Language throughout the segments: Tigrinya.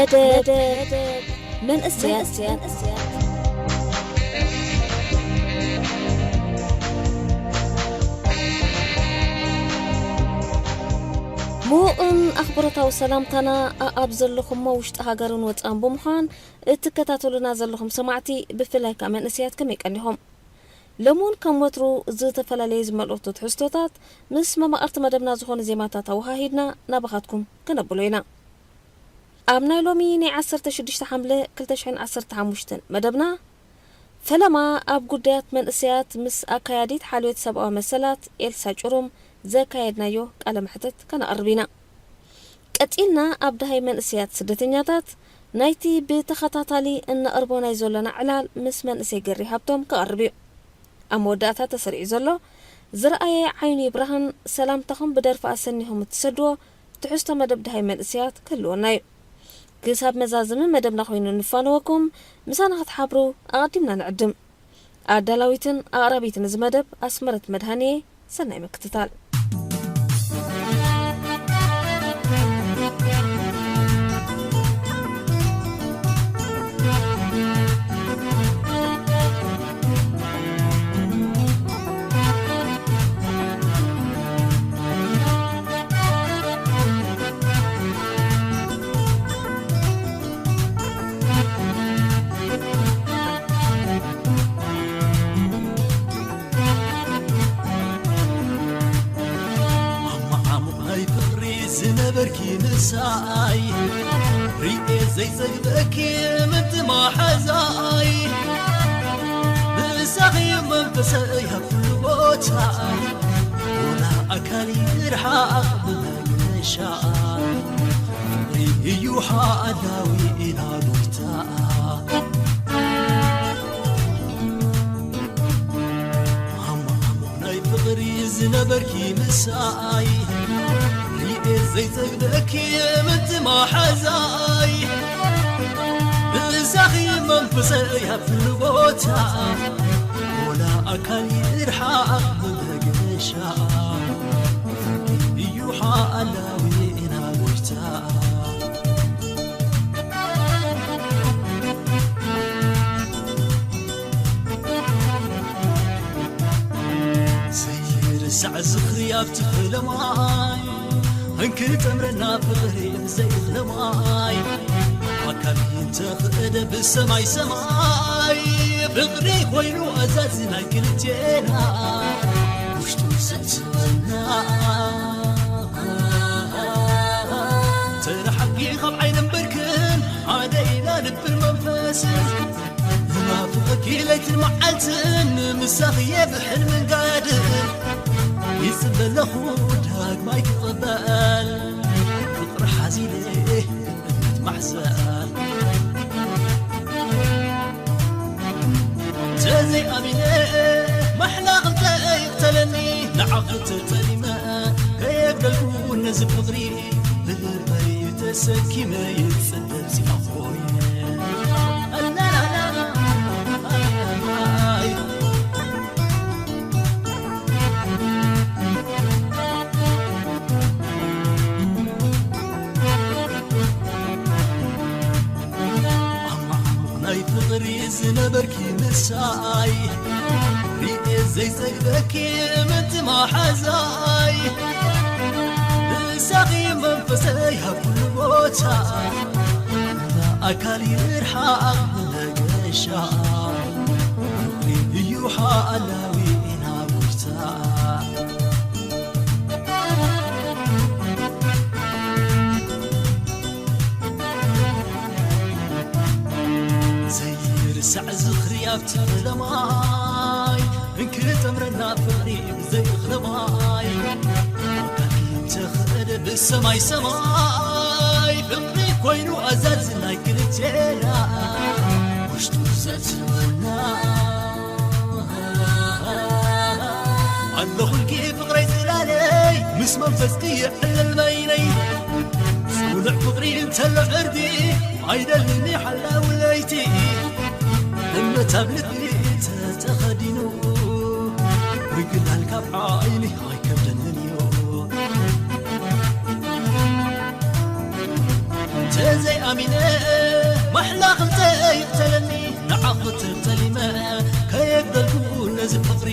መደብ መንእሰያት። ምዉቕን ኣኽብሮታዊ ሰላምታና ኣኣብ ዘለኹሞ ውሽጢ ሃገርን ወጻን ብምዃን እትከታተሉና ዘለኹም ሰማዕቲ፣ ብፍላይ ከኣ መንእሰያት ከመይ ቀኒኹም? ሎሚ እውን ከም ወትሩ ዝተፈላለዩ ዝመልእቱ ትሕዝቶታት ምስ መማቕርቲ መደብና ዝኾኑ ዜማታት ኣወሃሂድና ናባኻትኩም ከነብሎ ኢና። ኣብ ናይ ሎሚ ናይ ዓሰርተ ሽዱሽተ ሓምለ ክልተ ሽሕን ዓሰርተ ሓሙሽተን መደብና፣ ፈለማ ኣብ ጉዳያት መንእሰያት ምስ ኣካያዲት ሓልዮት ሰብኣዊ መሰላት ኤልሳ ጭሩም ዘካየድናዮ ቃለ መሕትት ከነቕርብ ኢና። ቀጺልና ኣብ ደሃይ መንእሰያት ስደተኛታት ናይቲ ብተኸታታሊ እነቕርቦ ናይ ዘሎና ዕላል ምስ መንእሰይ ገሪ ሃብቶም ክቐርብ እዩ። ኣብ መወዳእታ ተሰሪዑ ዘሎ ዝረኣየ ዓይኑ ይብራህን ሰላምታኹም ብደርፊ ኣሰኒኹም እትሰድዎ ትሕዝቶ መደብ ደሃይ መንእሰያት ክህልወና እዩ። ክሳብ መዛዝሚ መደብና ኮይኑ እንፋነወኩም ምሳና ክትሓብሩ ኣቐዲምና ንዕድም። ኣዳላዊትን ኣቕራቢትን እዚ መደብ ኣስመረት መድሃንየ። ሰናይ ምክትታል። ዓሙቕ ናይ ፍቕሪ ዝነበርኪ ምሳይ፣ ሪኤ ዘይጸግበኪ ምንቲ መሓዛይ። ምሳኺ መንፈሰይ ኣብ ኩሉ ቦታ፣ ወላ ኣካሊ ይርሓቕ ብመገሻ። ፍቕሪ እዩ ሓላዊ ኢና ጎይታ። ማማ ናይ ፍቕሪ ዝነበርኪ ምሳይ፣ ሪኤ ዘይጸግበኪ ምንቲ መሓዛይ። ብዛኺ መንፈሰይ ኣብ ኩሉ ቦታ፣ ወላ ኣካል ይርሓቕ ብመገሻ። እዩ ሓላዊ ኢና ጎይታ። ዘይርሳዕ ዝኽሪ ኣብቲ ፈለማይ፣ እንክጠምረና ፍቕሪ ብዘይ ፈለማይ። ኣካል እንተኽእደ ብሰማይ ሰማይ፣ ፍቕሪ ኮይኑ ኣዛዚ ናይ ክልቴና፣ ውሽጡ ዘትመና። ተረሓቂ ካብ ዓይነ እምበርክን፣ ሓደ ኢና ልብን መንፈስን። ናፍቐኪ ለይትን መዓልትን፣ ምሳኽየ ብሕልምን ጋድን። ይጽበ ኣለኹ ዳግማይ ክቕበል፣ ፍቕሪ ሓዚለ እምነት ማሕዘል። ተዘይኣሚነ ማሕላ ክልተ ይቕተለኒ፣ ንዓኺ ተጠሊመ ከየብደልኩ ነዚ ፍቕሪ፣ ብልበይ ተሰኪመ ይጽበ ዚኣ ኮይነ። ኣላላላ፣ ኣይ። ዓማዕሙቕ ናይ ፍቕሪ ዝነበርኪ ምሳይ፣ ሪኤ ዘይጸግበኪ ምንቲ መሓዛይ። ምሳኺ መንፈሰይ ኣብ ኩሉ ቦታ፣ ኣካል ይርሓቕ መገሻ። ፍቕሪ እዩ ሓላዊ ኢና ጎይታ። ዘይርሳዕ ዝኽሪ ኣብቲ ፈለማይ፣ እንክጠምረና ፍቕሪ ብዘይ ፈለማይ። ኣካል እንተኽእደ ብሰማይ ሰማይ፣ ፍቕሪ ኮይኑ ኣዛዚ ናይ ክልቴና፣ ውሽጡ ዘትመና። ኣለኹልኪ ፍቕረይ ጽላለይ፣ ምስ መንፈስኪ ይዕልል በይነይ። ጽኑዕ ፍቕሪ እንተሎ ዕርዲ፣ ኣይደልን ሓላው ለይቲ። እምነት ኣብ ልቢ ተተኸዲኑ፣ ምግላል ካብ ዓይኒ ኣይከብደንን እዩ። እንተ ዘይኣሚነ ማሕላ ክንተ ይቕተለኒ ንዓኹ ተጠሊመ ከየግደልኩ ነዚ ፍቕሪ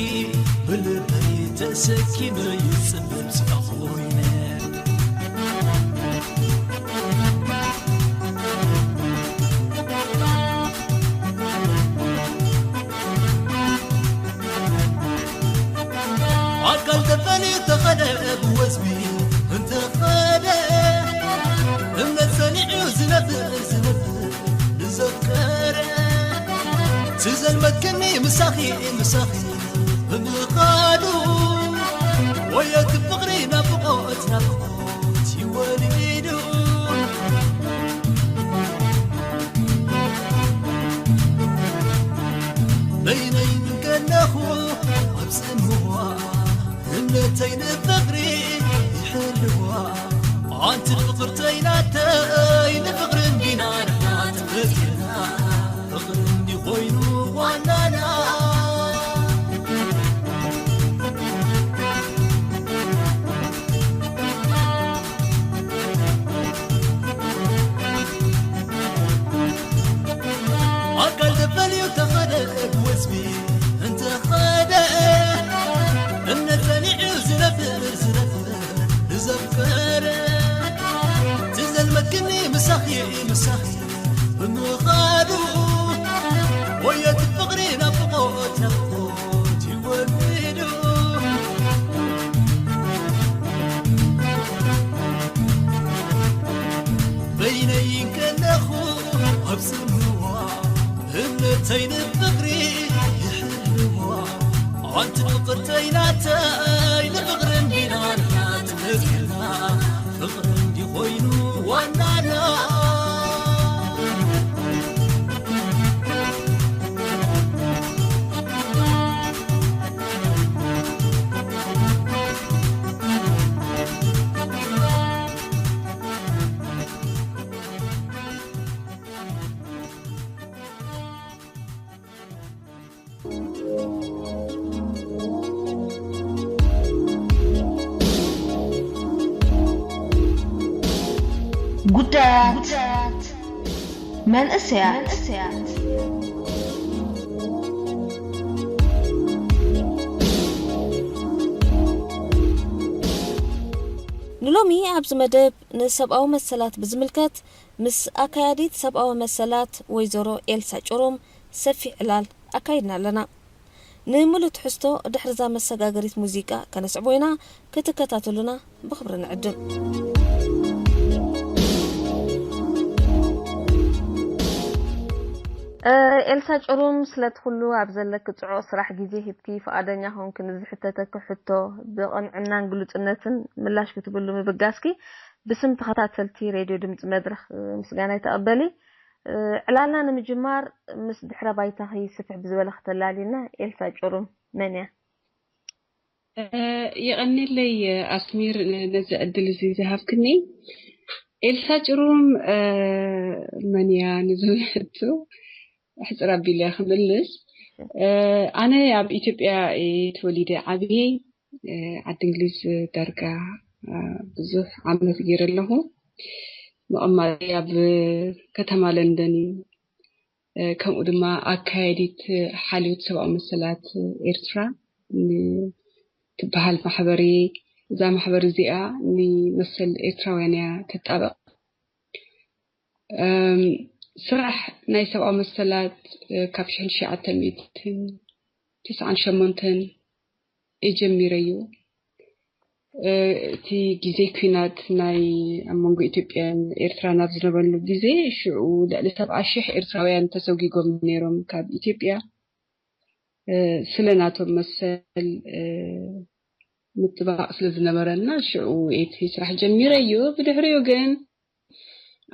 ብልበይ ተሰኪመ ይጽበብ ስለ ኮይነ ኣካል ተፈሊ ተኸደ ብወዝቢ እንተኸደ እምነት ሰኒዑ ዝነብር ዝነብር ንዘፍቀረ ትዘልመትክኒ ምሳኺ ምሳኺ ብምኻዱ ወየት ፍቕሪ ናፍቖት ናፍቖት ይወሊዱ በይነይ ከለኹ ኣብ ጽምዋ እምነተይ ንፍቕሪ ይሕልዋ ኣንቲ ፍቕርተይ ናተይ ንፍቕሪ እንዲና ንሕና ተፈጢርና ፍቕሪ እንዲ ኮይኑ ዋናና ኣካል ተፈልዩ ተኸደ ብወዝቢ እንተኸደ እምነት ጸኒዑ ዝነፍር ዝነፍር ንዘፍቀረ ትዘልመክኒ ምሳኺ ምሳኺ ብምኻዱ ወየት ፍቕሪ ናፍቖት ናፍቖት ይወልዱ በይነይ ከለኹ ኣብ ጽምዋ እምነተይ ንፍቕሪ ይሕልዋ ኣንቲ ፍቕርተይ ናተይ ንፍቕሪ እንዲና ንሕና ተፈጢርና ፍቕሪ እንዲ ኮይኑ ዋናና ጉዳያት መንእሰያት ንሎሚ ኣብዚ መደብ ንሰብኣዊ መሰላት ብዝምልከት ምስ ኣካያዲት ሰብኣዊ መሰላት ወይዘሮ ኤልሳ ጭሩም ሰፊሕ ዕላል ኣካይድና ኣለና። ንምሉእ ትሕዝቶ ድሕሪ እዛ መሰጋገሪት ሙዚቃ ከነስዕቦ ኢና፣ ክትከታተሉና ብኽብሪ ንዕድም። ኤልሳ ጭሩም ስለቲ ኩሉ ኣብ ዘለኪ ጽዑቕ ስራሕ ግዜ ሂብኪ ፍቓደኛ ኮንኪ ንዝሕተተኪ ሕቶ ብቕንዕናን ግሉጽነትን ምላሽ ክትብሉ ምብጋስኪ ብስም ተኸታተልቲ ሬድዮ ድምጺ መድረኽ ምስጋናይ ተቐበሊ። ዕላልና ንምጅማር ምስ ድሕረ ባይታኺ ስፍሕ ብዝበለ ክተላልዩና። ኤልሳ ጭሩም መን እያ? የቐንየለይ ኣስሚር ነዚ ዕድል እዚ ዝሃብክኒ። ኤልሳ ጭሩም መን እያ ንዝብል ሕቶ ሕጽር ኣቢለ ክምልስ፣ ኣነ ኣብ ኢትዮጵያ እየ ተወሊደ ዓብየ። ዓዲ እንግሊዝ ዳርጋ ብዙሕ ዓመት ገይረ ኣለኹ። መቐመጢ ኣብ ከተማ ለንደን እዩ። ከምኡ ድማ ኣካያዲት ሓልዮት ሰብኣዊ መሰላት ኤርትራ ትበሃል ማሕበር እየ። እዛ ማሕበር እዚኣ ንመሰል ኤርትራውያን እያ ተጣበቕ። ስራሕ ናይ ሰብኣዊ መሰላት ካብ ሽሕን ትሽዓተ ሚእትን ትስዓን ሸሞንተን እየ ጀሚረዮ። እቲ ግዜ ኲናት ናይ ኣብ መንጎ ኢትዮጵያን ኤርትራን ኣብ ዝነበረሉ ግዜ ሽዑ ልዕሊ ሰብዓ ሽሕ ኤርትራውያን ተሰጒጎም ነይሮም ካብ ኢትዮጵያ። ስለ ናቶም መሰል ምጥባቕ ስለ ዝነበረና ሽዑ እቲ ስራሕ ጀሚረዮ። ብድሕሪኡ ግን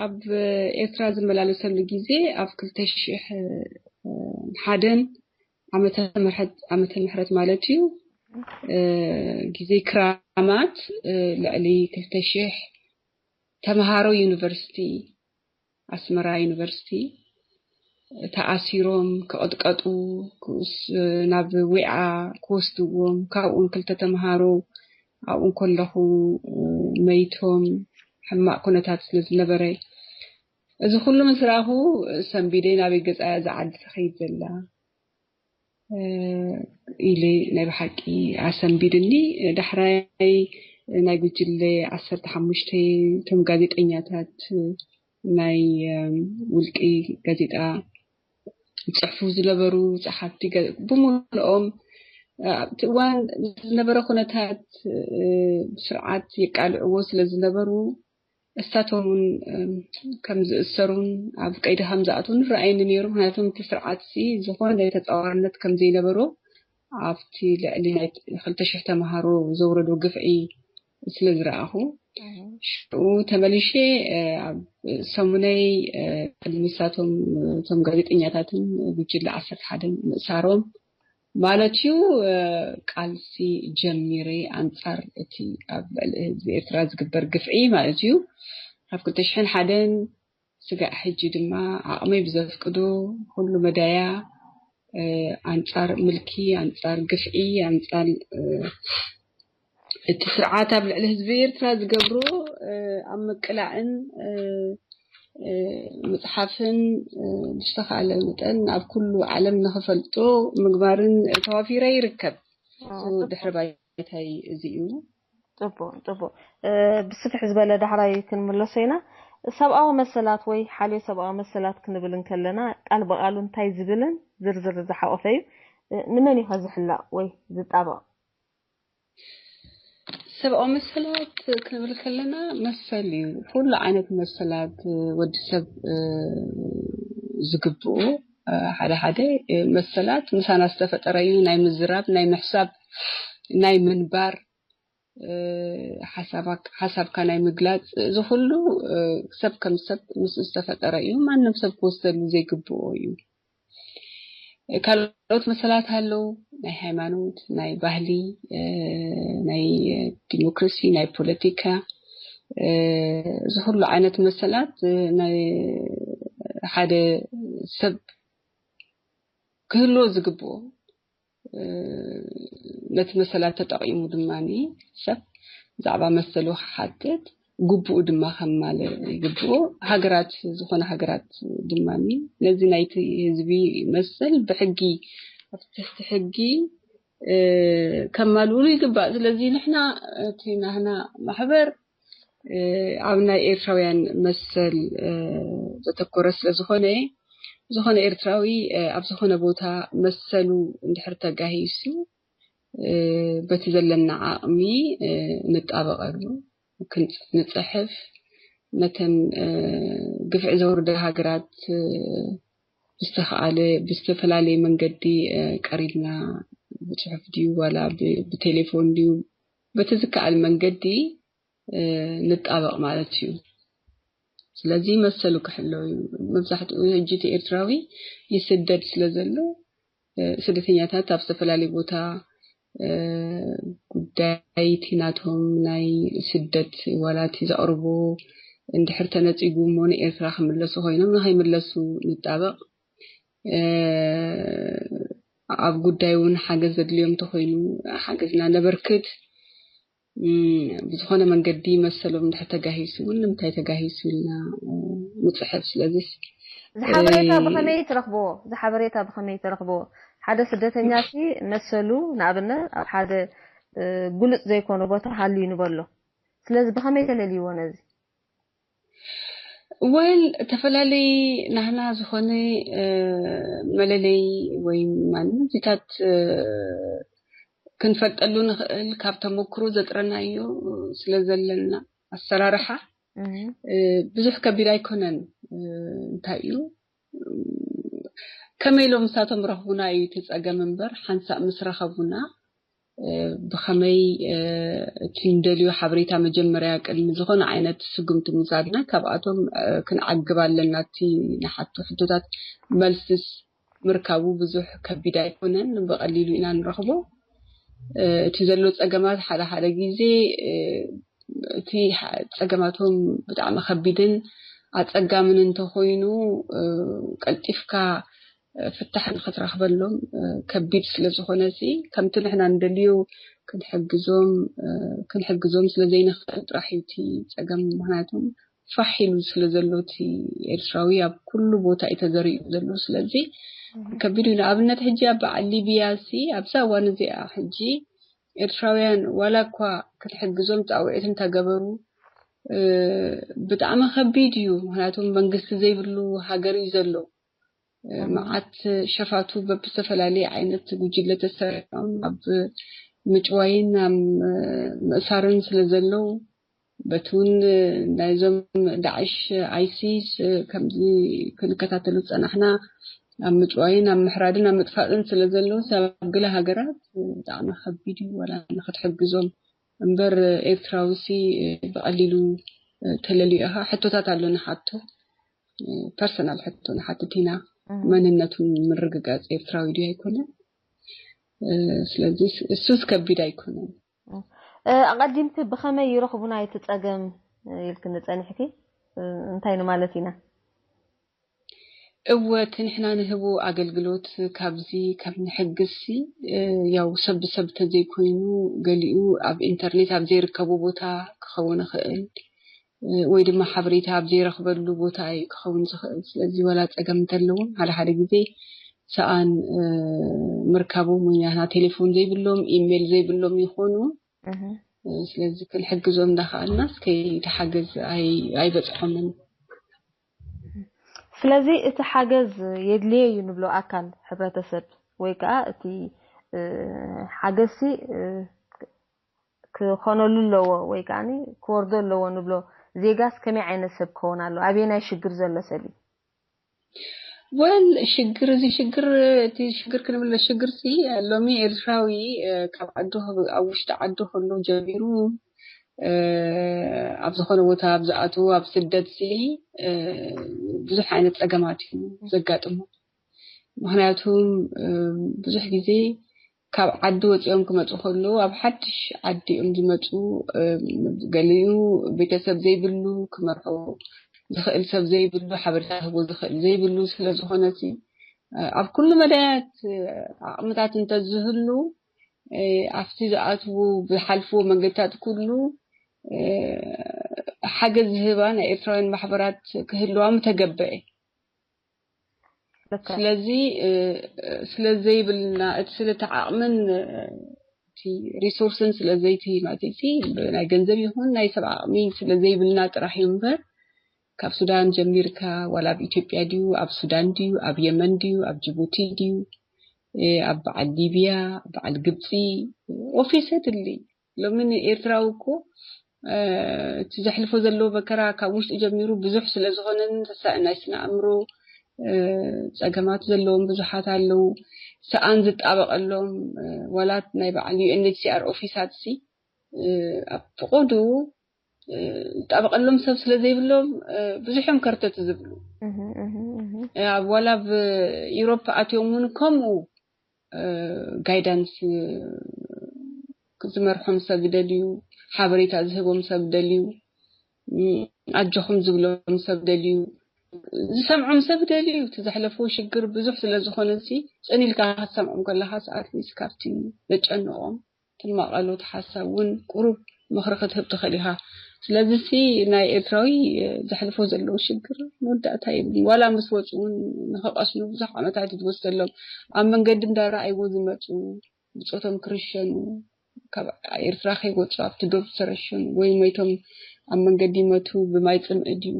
ኣብ ኤርትራ ዝመላለሰሉ ግዜ ኣብ ክልተ ሽሕ ሓደን ዓመተ ምሕረት ዓመተ ምሕረት ማለት እዩ ግዜ ክራማት ልዕሊ ክልተ ሽሕ ተምሃሮ ዩኒቨርሲቲ ኣስመራ ዩኒቨርሲቲ ተኣሲሮም ክቕጥቀጡ ክውስ ናብ ዊዓ ክወስድዎም ካብኡን ክልተ ተምሃሮ ኣብኡ እንከለኹ መይቶም ሕማቕ ኩነታት ስለ ዝነበረ እዚ ኩሉ ምስ ረኣኹ ሰንቢደ ናበይ ገጻ እያ እዛ ዓዲ ትኸይድ ዘላ ኢለ ናይ ብሓቂ ኣሰንቢድኒ። ዳሕራይ ናይ ጉጅለ ዓሰርተ ሓሙሽተ እቶም ጋዜጠኛታት ናይ ውልቂ ጋዜጣ ዝፅሕፉ ዝነበሩ ፀሓፍቲ ብምልኦም ኣብቲ እዋን ዝነበረ ኩነታት ብስርዓት የቃልዕዎ ስለ ዝነበሩ እሳቶም እውን ከም ዝእሰሩን ኣብ ቀይዲ ከም ዝኣትዉን ይረኣየኒ ነይሩ። ምክንያቱም እቲ ስርዓት ሲ ዝኾነ ተፃዋርነት ከም ዘይነበሮ ኣብቲ ልዕሊ ናይ ክልተ ሽሕ ተምሃሮ ዘውረዶ ግፍዒ ስለ ዝረኣኹ ሽኡ ተመሊሸ ኣብ ሰሙነይ ቅድሚ ሳቶም እቶም ጋዜጠኛታትን ጉጅለ ዓሰርተ ሓደ ምእሳሮም ማለት እዩ ቃልሲ ጀሚረ ኣንጻር እቲ ኣብ ልዕሊ ህዝቢ ኤርትራ ዝግበር ግፍዒ ማለት እዩ። ካብ ክልተ ሽሕን ሓደን ስጋዕ ሕጂ ድማ ዓቕመይ ብዘፍቅዶ ኩሉ መዳያ ኣንጻር ምልኪ፣ ኣንጻር ግፍዒ፣ ኣንጻር እቲ ስርዓት ኣብ ልዕሊ ህዝቢ ኤርትራ ዝገብሮ ኣብ ምቅላዕን ምፅሓፍን ብዝተኻለ መጠን ኣብ ኩሉ ዓለም ንኽፈልጦ ምግባርን ተዋፊረ ይርከብ። ድሕሪ ባይታይ እዚ እዩ። ፅቡቅ ፅቡቅ። ብስፍሕ ዝበለ ዳሕራይ ክንምለሶ ኢና። ሰብኣዊ መሰላት ወይ ሓልዮ ሰብኣዊ መሰላት ክንብል እንከለና ቃል ብቃሉ እንታይ ዝብልን ዝርዝር ዝሓቆፈ እዩ? ንመን እዩ ዝሕለቕ ወይ ዝጣበቕ? ሰብኣዊ መሰላት ክንብል ከለና መሰል እዩ። ኩሉ ዓይነት መሰላት ወዲ ሰብ ዝግብኡ ሓደ ሓደ መሰላት ምሳና ዝተፈጠረ እዩ። ናይ ምዝራብ፣ ናይ ምሕሳብ፣ ናይ ምንባር፣ ሓሳብካ ናይ ምግላፅ፣ እዚ ኩሉ ሰብ ከም ሰብ ምስ ዝተፈጠረ እዩ። ማንም ሰብ ክወስደሉ ዘይግብኦ እዩ። ካልኦት መሰላት ኣለዉ፣ ናይ ሃይማኖት፣ ናይ ባህሊ፣ ናይ ዲሞክራሲ፣ ናይ ፖለቲካ፣ እዚ ኩሉ ዓይነት መሰላት ናይ ሓደ ሰብ ክህልዎ ዝግብኦ ነቲ መሰላት ተጠቒሙ ድማ ሰብ ብዛዕባ መሰሉ ክሓትት ግቡኡ ድማ ከማልእ ይግብኦ። ሃገራት ዝኾነ ሃገራት ድማ ነዚ ናይቲ ህዝቢ መሰል ብሕጊ ኣብ ትሕቲ ሕጊ ከማልኡሉ ይግባእ። ስለዚ ንሕና እቲ ናህና ማሕበር ኣብ ናይ ኤርትራውያን መሰል ዘተኮረ ስለ ዝኾነ ዝኾነ ኤርትራዊ ኣብ ዝኾነ ቦታ መሰሉ እንድሕር ተጋሂሱ በቲ ዘለና ዓቕሚ ንጣበቐሉ፣ ንፅሕፍ፣ ነተን ግፍዒ ዘውርዳ ሃገራት ብዝተኸኣለ ብዝተፈላለየ መንገዲ ቀሪብና ብፅሑፍ ድዩ ዋላ ብቴሌፎን ድዩ በቲ ዝከኣል መንገዲ ንጣበቕ ማለት እዩ። ስለዚ መሰሉ ክሕለው እዩ። መብዛሕትኡ ሕጂ እቲ ኤርትራዊ ይስደድ ስለ ዘሎ ስደተኛታት ኣብ ዝተፈላለየ ቦታ ጉዳይ እቲ ናቶም ናይ ስደት ዋላ እቲ ዘቕርቦ እንድሕር ተነፂጉ እሞ ንኤርትራ ክምለሱ ኮይኖም ንኸይምለሱ ንጣበቕ። ኣብ ጉዳይ እውን ሓገዝ ዘድልዮም እንተኮይኑ ሓገዝና ነበርክት። ብዝኾነ መንገዲ መሰሎም እንድሕር ተጋሂሱ እውን ንምንታይ ተጋሂሱ ኢልና ንፅሕፍ። ስለዚስ እዚ ሓበሬታ ብኸመይ ትረኽብዎ? እዚ ሓበሬታ ብኸመይ ትረኽብዎ? ሓደ ስደተኛ ሲ መሰሉ ንኣብነት ኣብ ሓደ ግሉፅ ዘይኮነ ቦታ ሃልዩ ንበሎ። ስለዚ ብኸመይ ተለልይዎ ነዚ? ወል ተፈላለይ ናህና ዝኾነ መለለይ ወይ ማንነታት ክንፈልጠሉ ንኽእል ካብ ተመክሮ ዘጥረናዮ ስለ ዘለና ኣሰራርሓ ብዙሕ ከቢድ ኣይኮነን። እንታይ እዩ ከመይ ኢሎም ንሳቶም ረኽቡና እዩ እቲ ፀገም እምበር ሓንሳእ ምስ ረኸቡና ብኸመይ እቲ እንደልዮ ሓበሬታ መጀመርያ ቅድሚ ዝኾነ ዓይነት ስጉምቲ ምውሳድና ካብኣቶም ክንዓግብ ኣለና። እቲ ንሓቶ ሕቶታት መልስስ ምርካቡ ብዙሕ ከቢድ ኣይኮነን፣ ብቐሊሉ ኢና ንረኽቦ። እቲ ዘሎ ፀገማት ሓደ ሓደ ግዜ እቲ ፀገማቶም ብጣዕሚ ከቢድን ኣፀጋምን እንተኮይኑ ቀልጢፍካ ፍታሕ ንክትረክበሎም ከቢድ ስለዝኮነ ሲ ከምቲ ንሕና ንደልዮ ክንሕግዞም ክንሕግዞም ስለዘይንክእል ጥራሕ እዩ እቲ ፀገም። ምክንያቱም ፋሕ ኢሉ ስለ ዘሎ፣ እቲ ኤርትራዊ ኣብ ኩሉ ቦታ እዩ ተዘሪኡ ዘሎ። ስለዚ ከቢድ እዩ። ንኣብነት ሕጂ ኣብ በዓል ሊብያ ሲ ኣብዛ እዋን እዚኣ ሕጂ ኤርትራውያን ዋላ እኳ ክትሕግዞም ጻውዒት እንተገበሩ፣ ብጣዕሚ ከቢድ እዩ። ምክንያቱም መንግስቲ ዘይብሉ ሃገር እዩ ዘሎ። መዓት ሸፋቱ በብዝተፈላለየ ዓይነት ጉጅለ ተሰሪዖም ኣብ ምጭዋይን ኣብ ምእሳርን ስለ ዘለዉ፣ በቲ እውን ናይዞም ዳዕሽ፣ ኣይሲስ ከምዚ ክንከታተሉ ዝጸናሕና ኣብ ምጭዋይን ኣብ ምሕራድን ኣብ ምጥፋጥን ስለ ዘለዉ፣ ኣብ ገለ ሃገራት ብጣዕሚ ከቢድ እዩ። ዋላ ንክትሕግዞም እምበር ኤርትራዊ ሲ ብቐሊሉ ተለልዩ ኢኻ። ሕቶታት ኣሎ ንሓቶ፣ ፐርሰናል ሕቶ ንሓትት ኢና። መንነቱ ምርግጋጽ ኤርትራዊ ድዩ ኣይኮነን? ስለዚ እሱስ ከቢድ ኣይኮነን። ኣቐዲምኪ ብኸመይ ይረኽቡና እቲ ጸገም ኢልክኒ ጸኒሕኪ፣ እንታይ ንማለት ኢና? እወ፣ እቲ ንሕና ንህቦ ኣገልግሎት ካብዚ ካብ ንሕግዝሲ፣ ያው ሰብ ብሰብ እንተዘይኮይኑ፣ ገሊኡ ኣብ ኢንተርኔት ኣብ ዘይርከቦ ቦታ ክኸውን ይኽእል፣ ወይ ድማ ሓበሬታ ኣብ ዘይረኽበሉ ቦታ እዩ ክኸውን ዝኽእል። ስለዚ ዋላ ጸገም እንተለዎም፣ ሓደ ሓደ ግዜ ሰኣን ምርካቦም፣ ወይ ናትና ቴሌፎን ዘይብሎም፣ ኢሜል ዘይብሎም ይኾኑ። ስለዚ ክንሕግዞም እንዳኸኣልናስ ከይተሓገዝ ኣይበፅሖምን። ስለዚ እቲ ሓገዝ የድልየ እዩ ንብሎ ኣካል ሕብረተሰብ ወይ ከዓ እቲ ሓገዝሲ ክኾነሉ ኣለዎ ወይ ከዓ ክወርዶ ኣለዎ ንብሎ ዜጋስ ከመይ ዓይነት ሰብ ክኸውን ኣለዎ? ኣበየናይ ሽግር ዘሎ ሰብ እዩ? ወል ሽግር፣ እዚ ሽግር፣ እቲ ሽግር ክንብል ሽግር ሲ ሎሚ ኤርትራዊ ካብ ዓዱ ኣብ ውሽጢ ዓዱ ከሎ ጀሚሩ ኣብ ዝኾነ ቦታ ኣብ ዝኣትዉ ኣብ ስደት ሲ ብዙሕ ዓይነት ጸገማት እዩ ዘጋጥሙ። ምክንያቱ ብዙሕ ግዜ ካብ ዓዲ ወፂኦም ክመፁ ከለዉ ኣብ ሓድሽ ዓዲ እዮም ዝመፁ። ገሊኡ ቤተሰብ ዘይብሉ፣ ክመርሖ ዝኽእል ሰብ ዘይብሉ፣ ሓበሬታ ክህቦ ዝኽእል ዘይብሉ ስለ ዝኾነ ሲ ኣብ ኩሉ መዳያት ዓቕምታት እንተዝህሉ ኣብቲ ዝኣትዉ ዝሓልፍዎ መንገድታት ኩሉ ሓገዝ ዝህባ ናይ ኤርትራውያን ማሕበራት ክህልዋ ምተገበአ። ስለዚ ስለ ዘይብልና እቲ ስለ እቲ ዓቕምን እቲ ሪሶርስን ስለ ዘይቲ ማለት ናይ ገንዘብ ይኹን ናይ ሰብ ዓቕሚ ስለ ዘይብልና ጥራሕ እዩ እምበር ካብ ሱዳን ጀሚርካ ዋላ ኣብ ኢትዮጵያ ድዩ ኣብ ሱዳን ድዩ ኣብ የመን ድዩ ኣብ ጅቡቲ ድዩ ኣብ በዓል ሊብያ በዓል ግብፂ ኦፊስ የድሊ። ሎሚ ንኤርትራዊ እኮ እቲ ዘሕልፎ ዘለዎ መከራ ካብ ውሽጢ ጀሚሩ ብዙሕ ስለ ዝኾነን ተሳኢ ናይ ስነ ኣእምሮ ጸገማት ዘለዎም ብዙሓት ኣለዉ። ሰኣን ዝጣበቐሎም ዋላት ናይ በዓል ዩኤንኤችሲኣር ኦፊሳት ሲ ኣብ ፍቆዱ ዝጣበቐሎም ሰብ ስለ ዘይብሎም ብዙሕ እዮም ከርተት ዝብሉ። ኣብ ዋላ ኣብ ኢሮፕ ኣትዮም እውን ከምኡ ጋይዳንስ ዝመርሖም ሰብ ይደልዩ፣ ሓበሬታ ዝህቦም ሰብ ይደልዩ፣ ኣጆኹም ዝብሎም ሰብ ይደልዩ፣ ዝሰምዖም ሰብ ይደልዩ። እቲ ዘሕለፍዎ ሽግር ብዙሕ ስለ ዝኾነ ሲ ጽን ኢልካ ክትሰምዖም ከለኻስ ኣትሊስት ካብቲ ዘጨንቖም ትማቐሉ እቲ ሓሳብ እውን ቁሩብ ምኽሪ ክትህብ ትኽእል ኢኻ። ስለዚ ሲ ናይ ኤርትራዊ ዘሕልፎ ዘለዉ ሽግር መወዳእታ የብሉን። ዋላ ምስ ወፁ እውን ንኽቐስኑ ብዙሕ ዓመታት እዩ ዝወስደሎም። ኣብ መንገዲ እንዳረኣይዎ ዝመፁ ብፆቶም ክርሸኑ ካብ ኤርትራ ከይወፁ ኣብቲ ዶብ ዝተረሸኑ ወይ ሞይቶም ኣብ መንገዲ ይመቱ ብማይ ፅምኢ ድዩ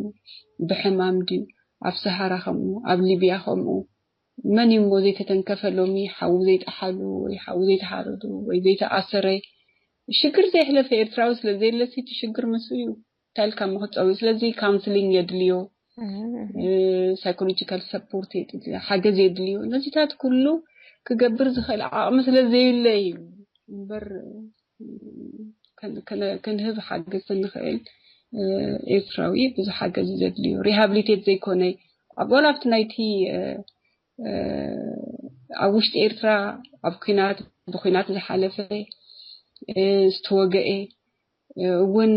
ብሕማም ድዩ ኣብ ሰሃራ ከምኡ ኣብ ሊብያ ከምኡ መን እዩ እሞ ዘይተተንከፈ ሎሚ ሓዉ ዘይጠሓሉ ወይ ሓዉ ዘይተሓረዱ ወይ ዘይተኣሰረ ሽግር ዘየሕለፈ ኤርትራዊ ስለ ዘየለሲ እቲ ሽግር ምስ እዩ ታልካ ምክፀዊ ስለዚ ካውንስሊንግ የድልዮ ሳይኮሎጂካል ሰፖርት ሓገዝ የድልዮ ነዚታት ኩሉ ክገብር ዝኽእል ዓቕሚ ስለ ዘየለ እዩ እምበር ክንህብ ሓገዝ እንኽእል ኤርትራዊ ብዙሕ ሓገዝ ዘድልዮ ሪሃብሊቴት ዘይኮነ ኣብ ወላ ኣብቲ ናይቲ ኣብ ውሽጢ ኤርትራ ኣብ ኩናት ብኩናት ዝሓለፈ ዝተወገኤ እውን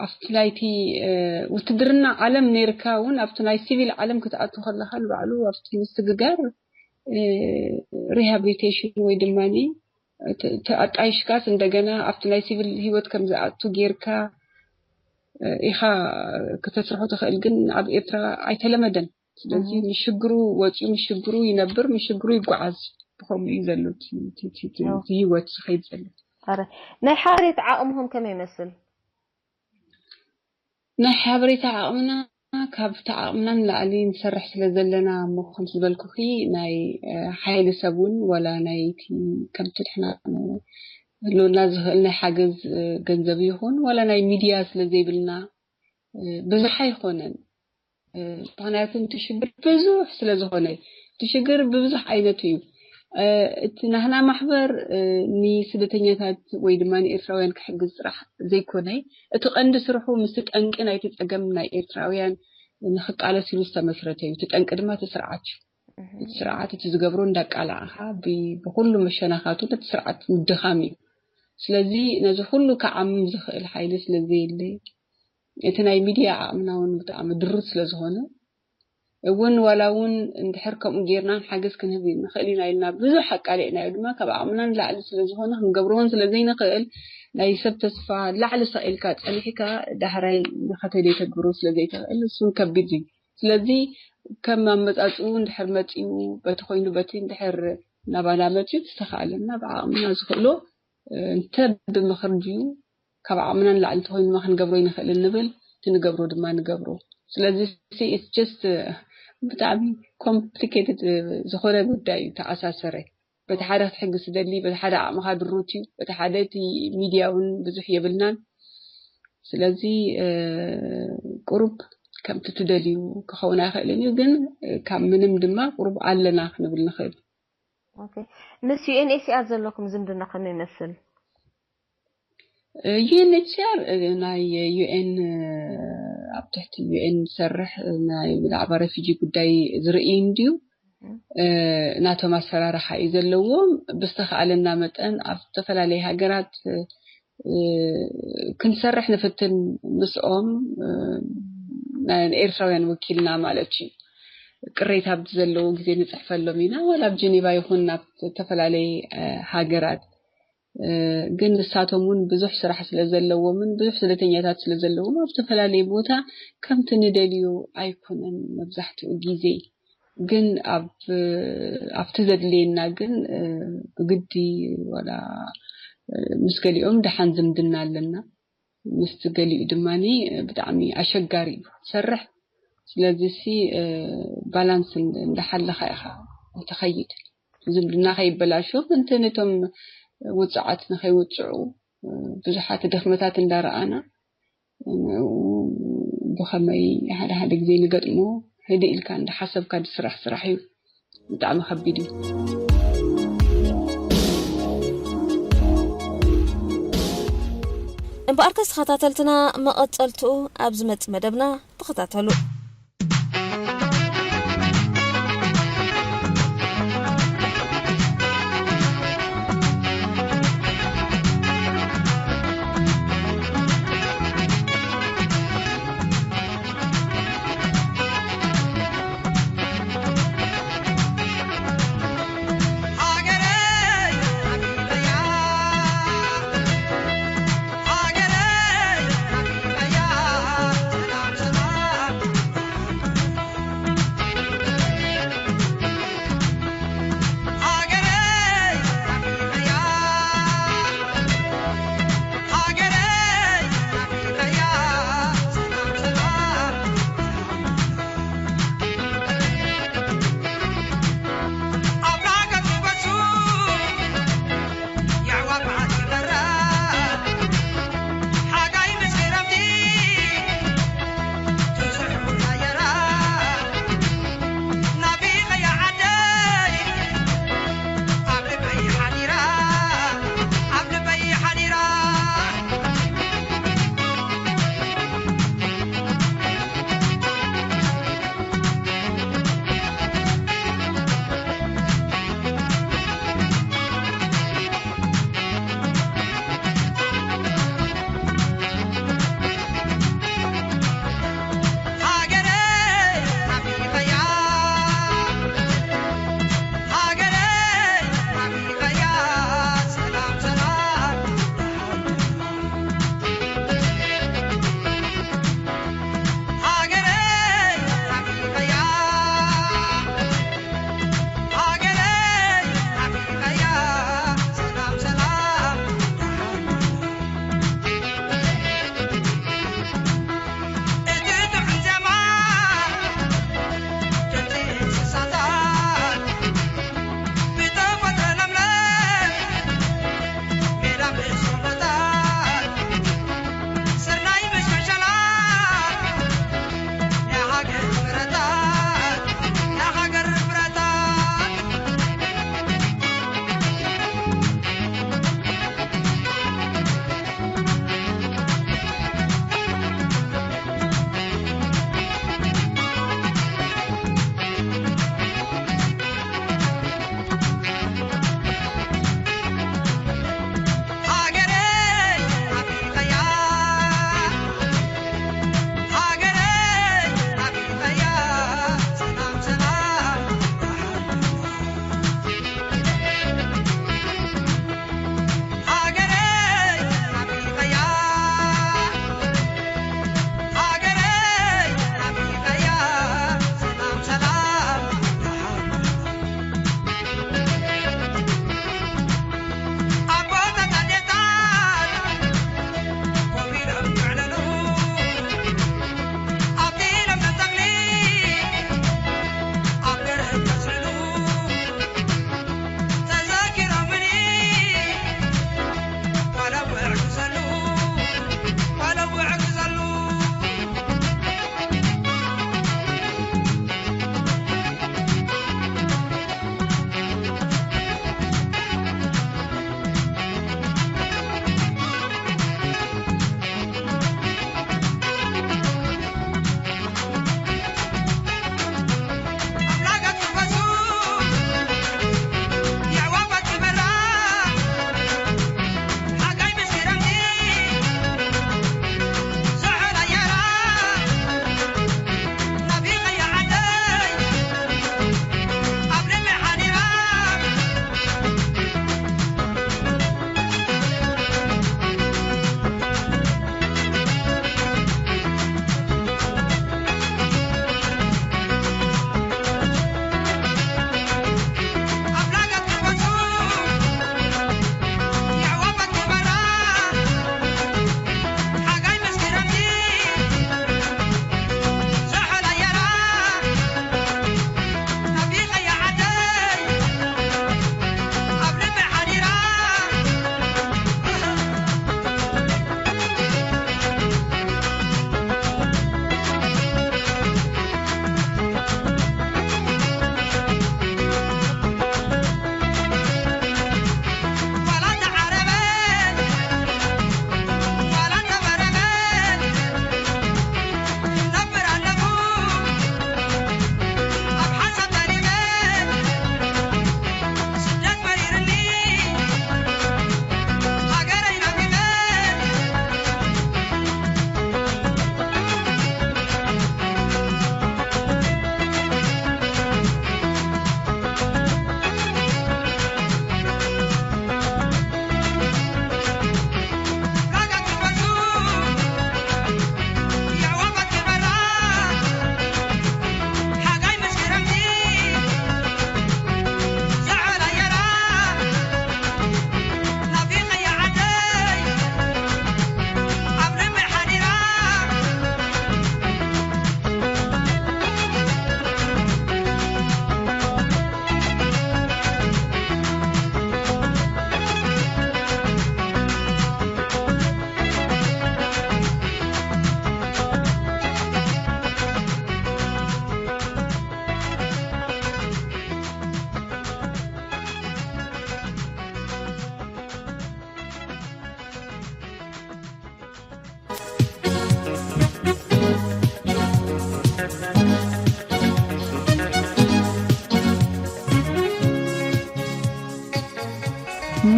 ኣብቲ ናይቲ ውትድርና ዓለም ነይርካ እውን ኣብቲ ናይ ሲቪል ዓለም ክትኣቱ ከለካ ንባዕሉ ኣብቲ ምስግጋር ሪሃብሊቴሽን ወይ ድማ ኣጣይሽካስ እንደገና ኣብቲ ናይ ሲቪል ህይወት ከም ዝኣቱ ጌርካ ኢኻ ከተስርሖ ትኽእል፣ ግን ኣብ ኤርትራ ኣይተለመደን። ስለዚ ምሽግሩ ወፂኡ፣ ምሽግሩ ይነብር፣ ምሽግሩ ይጓዓዝ። ብኸምኡ እዩ ዘሎ ህይወት ዝኸይድ ዘሎ። ናይ ሓበሬታ ዓቕምኹም ከመይ ይመስል? ናይ ሓበሬታ ዓቕምና ካብቲ ዓቕምና ንላዕሊ ንሰርሕ ስለ ዘለና እሞ፣ ከምቲ ዝበልኩኺ፣ ናይ ሓይሊ ሰብ እውን፣ ዋላ ናይቲ ከምቲ ድሕና ህልውና ዝኽእል ናይ ሓገዝ ገንዘብ ይኹን፣ ዋላ ናይ ሚድያ ስለ ዘይብልና ብዙሕ ኣይኾነን። ምክንያቱ እቲ ሽግር ብዙሕ ስለ ዝኾነ፣ እቲ ሽግር ብብዙሕ ዓይነት እዩ። እቲ ናህና ማሕበር ንስደተኛታት ወይ ድማ ንኤርትራውያን ክሕግዝ ጥራሕ ዘይኮነ፣ እቲ ቀንዲ ስርሑ ምስቲ ጠንቂ ናይቲ ጸገም ናይ ኤርትራውያን ንኽቃለስ ኢሉ ዝተመስረተ እዩ። እቲ ጠንቂ ድማ እቲ ስርዓት እዩ። እቲ ስርዓት እቲ ዝገብሮ እንዳቃላዕኻ ብኩሉ መሸናኻቱ ነቲ ስርዓት ምድኻም እዩ። ስለዚ ነዚ ኩሉ ክዓምም ዝኽእል ሓይሊ ስለ ዘየለ፣ እቲ ናይ ሚድያ ዓቕምና እውን ብጣዕሚ ድሩት ስለ ዝኾነ እውን፣ ዋላ እውን እንድሕር ከምኡ ጌርና ሓገዝ ክንህብ ንኽእል ኢና ኢልና ብዙሕ ኣቃሊዕናዮ ድማ፣ ካብ ዓቕምና ንላዕሊ ስለ ዝኾነ ክንገብሮ እውን ስለ ዘይንኽእል፣ ናይ ሰብ ተስፋ ላዕሊ ሰቒልካ ጸኒሕካ ዳሕራይ ንኸተደይ ተግብሮ ስለ ዘይትኽእል፣ እሱን ከቢድ እዩ። ስለዚ ከም ኣመጻጽኡ እንድሕር መጺኡ፣ በቲ ኮይኑ በቲ እንድሕር ናባና መጺኡ፣ ዝተኻእለና ብዓቕምና ዝኽእሎ እንተ ብምኽሪ ድዩ ካብ ዓቕምና ንላዕሊ እንተኾይኑ ድማ ክንገብሮ ይንኽእል እንብል፣ እቲ ንገብሮ ድማ ንገብሮ። ስለዚ it's just ብጣዕሚ complicated ዝኾነ ጉዳይ እዩ፣ ተኣሳሰረ። በቲ ሓደ ክትሕግዝ ትደሊ፣ በቲ ሓደ ዓቕምኻ ድሩት እዩ፣ በቲ ሓደ እቲ ሚድያ እውን ብዙሕ የብልናን። ስለዚ ቁሩብ ከምቲ ትደልዩ ክኸውን ኣይኽእልን እዩ፣ ግን ካብ ምንም ድማ ቁሩብ ኣለና ክንብል ንኽእል። ምስ ዩኤንኤችሲኣር ዘለኩም ዝምድና ከመይ ይመስል? ዩኤንኤችሲኣር ናይ ዩኤን፣ ኣብ ትሕቲ ዩኤን ዝሰርሕ ናይ ብዛዕባ ረፊጂ ጉዳይ ዝርኢ እንድዩ። ናቶም ኣሰራርሓ እዩ ዘለዎም። ብዝተኻእለና መጠን ኣብ ዝተፈላለዩ ሃገራት ክንሰርሕ ንፍትን ምስኦም፣ ናይ ኤርትራውያን ወኪልና ማለት እዩ። ቅሬታ ኣብዚ ዘለዎ ግዜ ንፅሕፈሎም ኢና፣ ወላ ኣብ ጀኔቫ ይኹን ናብ ዝተፈላለየ ሃገራት። ግን ንሳቶም እውን ብዙሕ ስራሕ ስለ ዘለዎምን ብዙሕ ስደተኛታት ስለ ዘለዎም ኣብ ዝተፈላለየ ቦታ ከምቲ ንደልዮ ኣይኮነን መብዛሕትኡ ግዜ። ግን ኣብ ኣብቲ ዘድልየና ግን ብግዲ ዋላ ምስ ገሊኦም ደሓን ዝምድና ኣለና፣ ምስቲ ገሊኡ ድማ ብጣዕሚ ኣሸጋሪ እዩ ክትሰርሕ። ስለዚ ሲ ባላንስ እንዳሓለኻ ኢኻ ትኸይድ። ዝምድና ከይበላሾ፣ ምእንቲ ነቶም ውፅዓት ንኸይውፅዑ ብዙሓት ድኽመታት እንዳረኣና፣ ብኸመይ ሓደ ሓደ ግዜ ንገጥሞ፣ ህድእ ኢልካ እንዳሓሰብካ ዝስራሕ ስራሕ እዩ። ብጣዕሚ ከቢድ እዩ። እምበኣርከስ ተኸታተልትና፣ መቐጸልትኡ ኣብ ዝመጽእ መደብና ተኸታተሉ።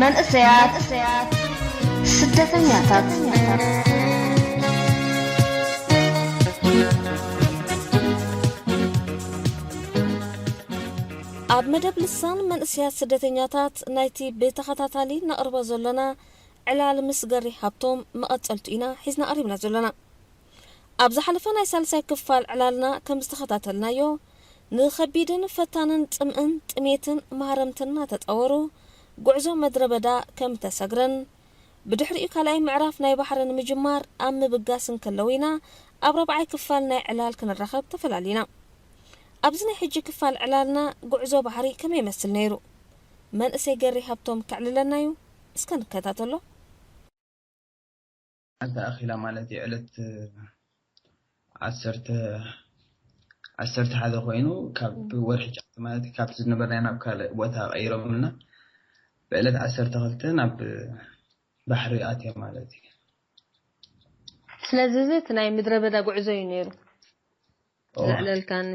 መንእሰያት ስደተኛታት። ኣብ መደብ ልሳን መንእሰያት ስደተኛታት ናይቲ ብተኸታታሊ ነቕርቦ ዘሎና ዕላል ምስ ገሪ ሃብቶም መቐጸልቱ ኢና ሒዝና ቀሪብና ዘሎና። ኣብ ዝሓለፈ ናይ ሳልሳይ ክፋል ዕላልና ከም ዝተኸታተልናዮ፣ ንኸቢድን ፈታንን ጽምእን ጥሜትን ማህረምትን እናተጻወሩ ጉዕዞ ምድረ በዳ ከም ተሰግረን፣ ብድሕሪኡ ካልኣይ ምዕራፍ ናይ ባሕሪ ንምጅማር ኣብ ምብጋስ እንከለዉ ኢና ኣብ ራብዓይ ክፋል ናይ ዕላል ክንራኸብ ተፈላሊና። ኣብዚ ናይ ሕጂ ክፋል ዕላልና ጉዕዞ ባሕሪ ከመይ ይመስል ነይሩ? መንእሰይ ገሪ ሃብቶም ከዕልለና እዩ። እስከ ንከታተሎ። ኣንተ ኣኺላ ማለት እዩ ዕለት ዓሰርተ ዓሰርተ ሓደ ኮይኑ ካብ ወርሒ ጫት ማለት እዩ ካብቲ ዝነበርናዮ ናብ ካልእ ቦታ ቀይሮምልና ብዕለት ዓሰርተ ክልተ ናብ ባሕሪ ኣትየ ማለት እዩ። ስለዚ እዚ እቲ ናይ ምድረ በዳ ጉዕዞ እዩ ነይሩ። ዘዕለልካኒ።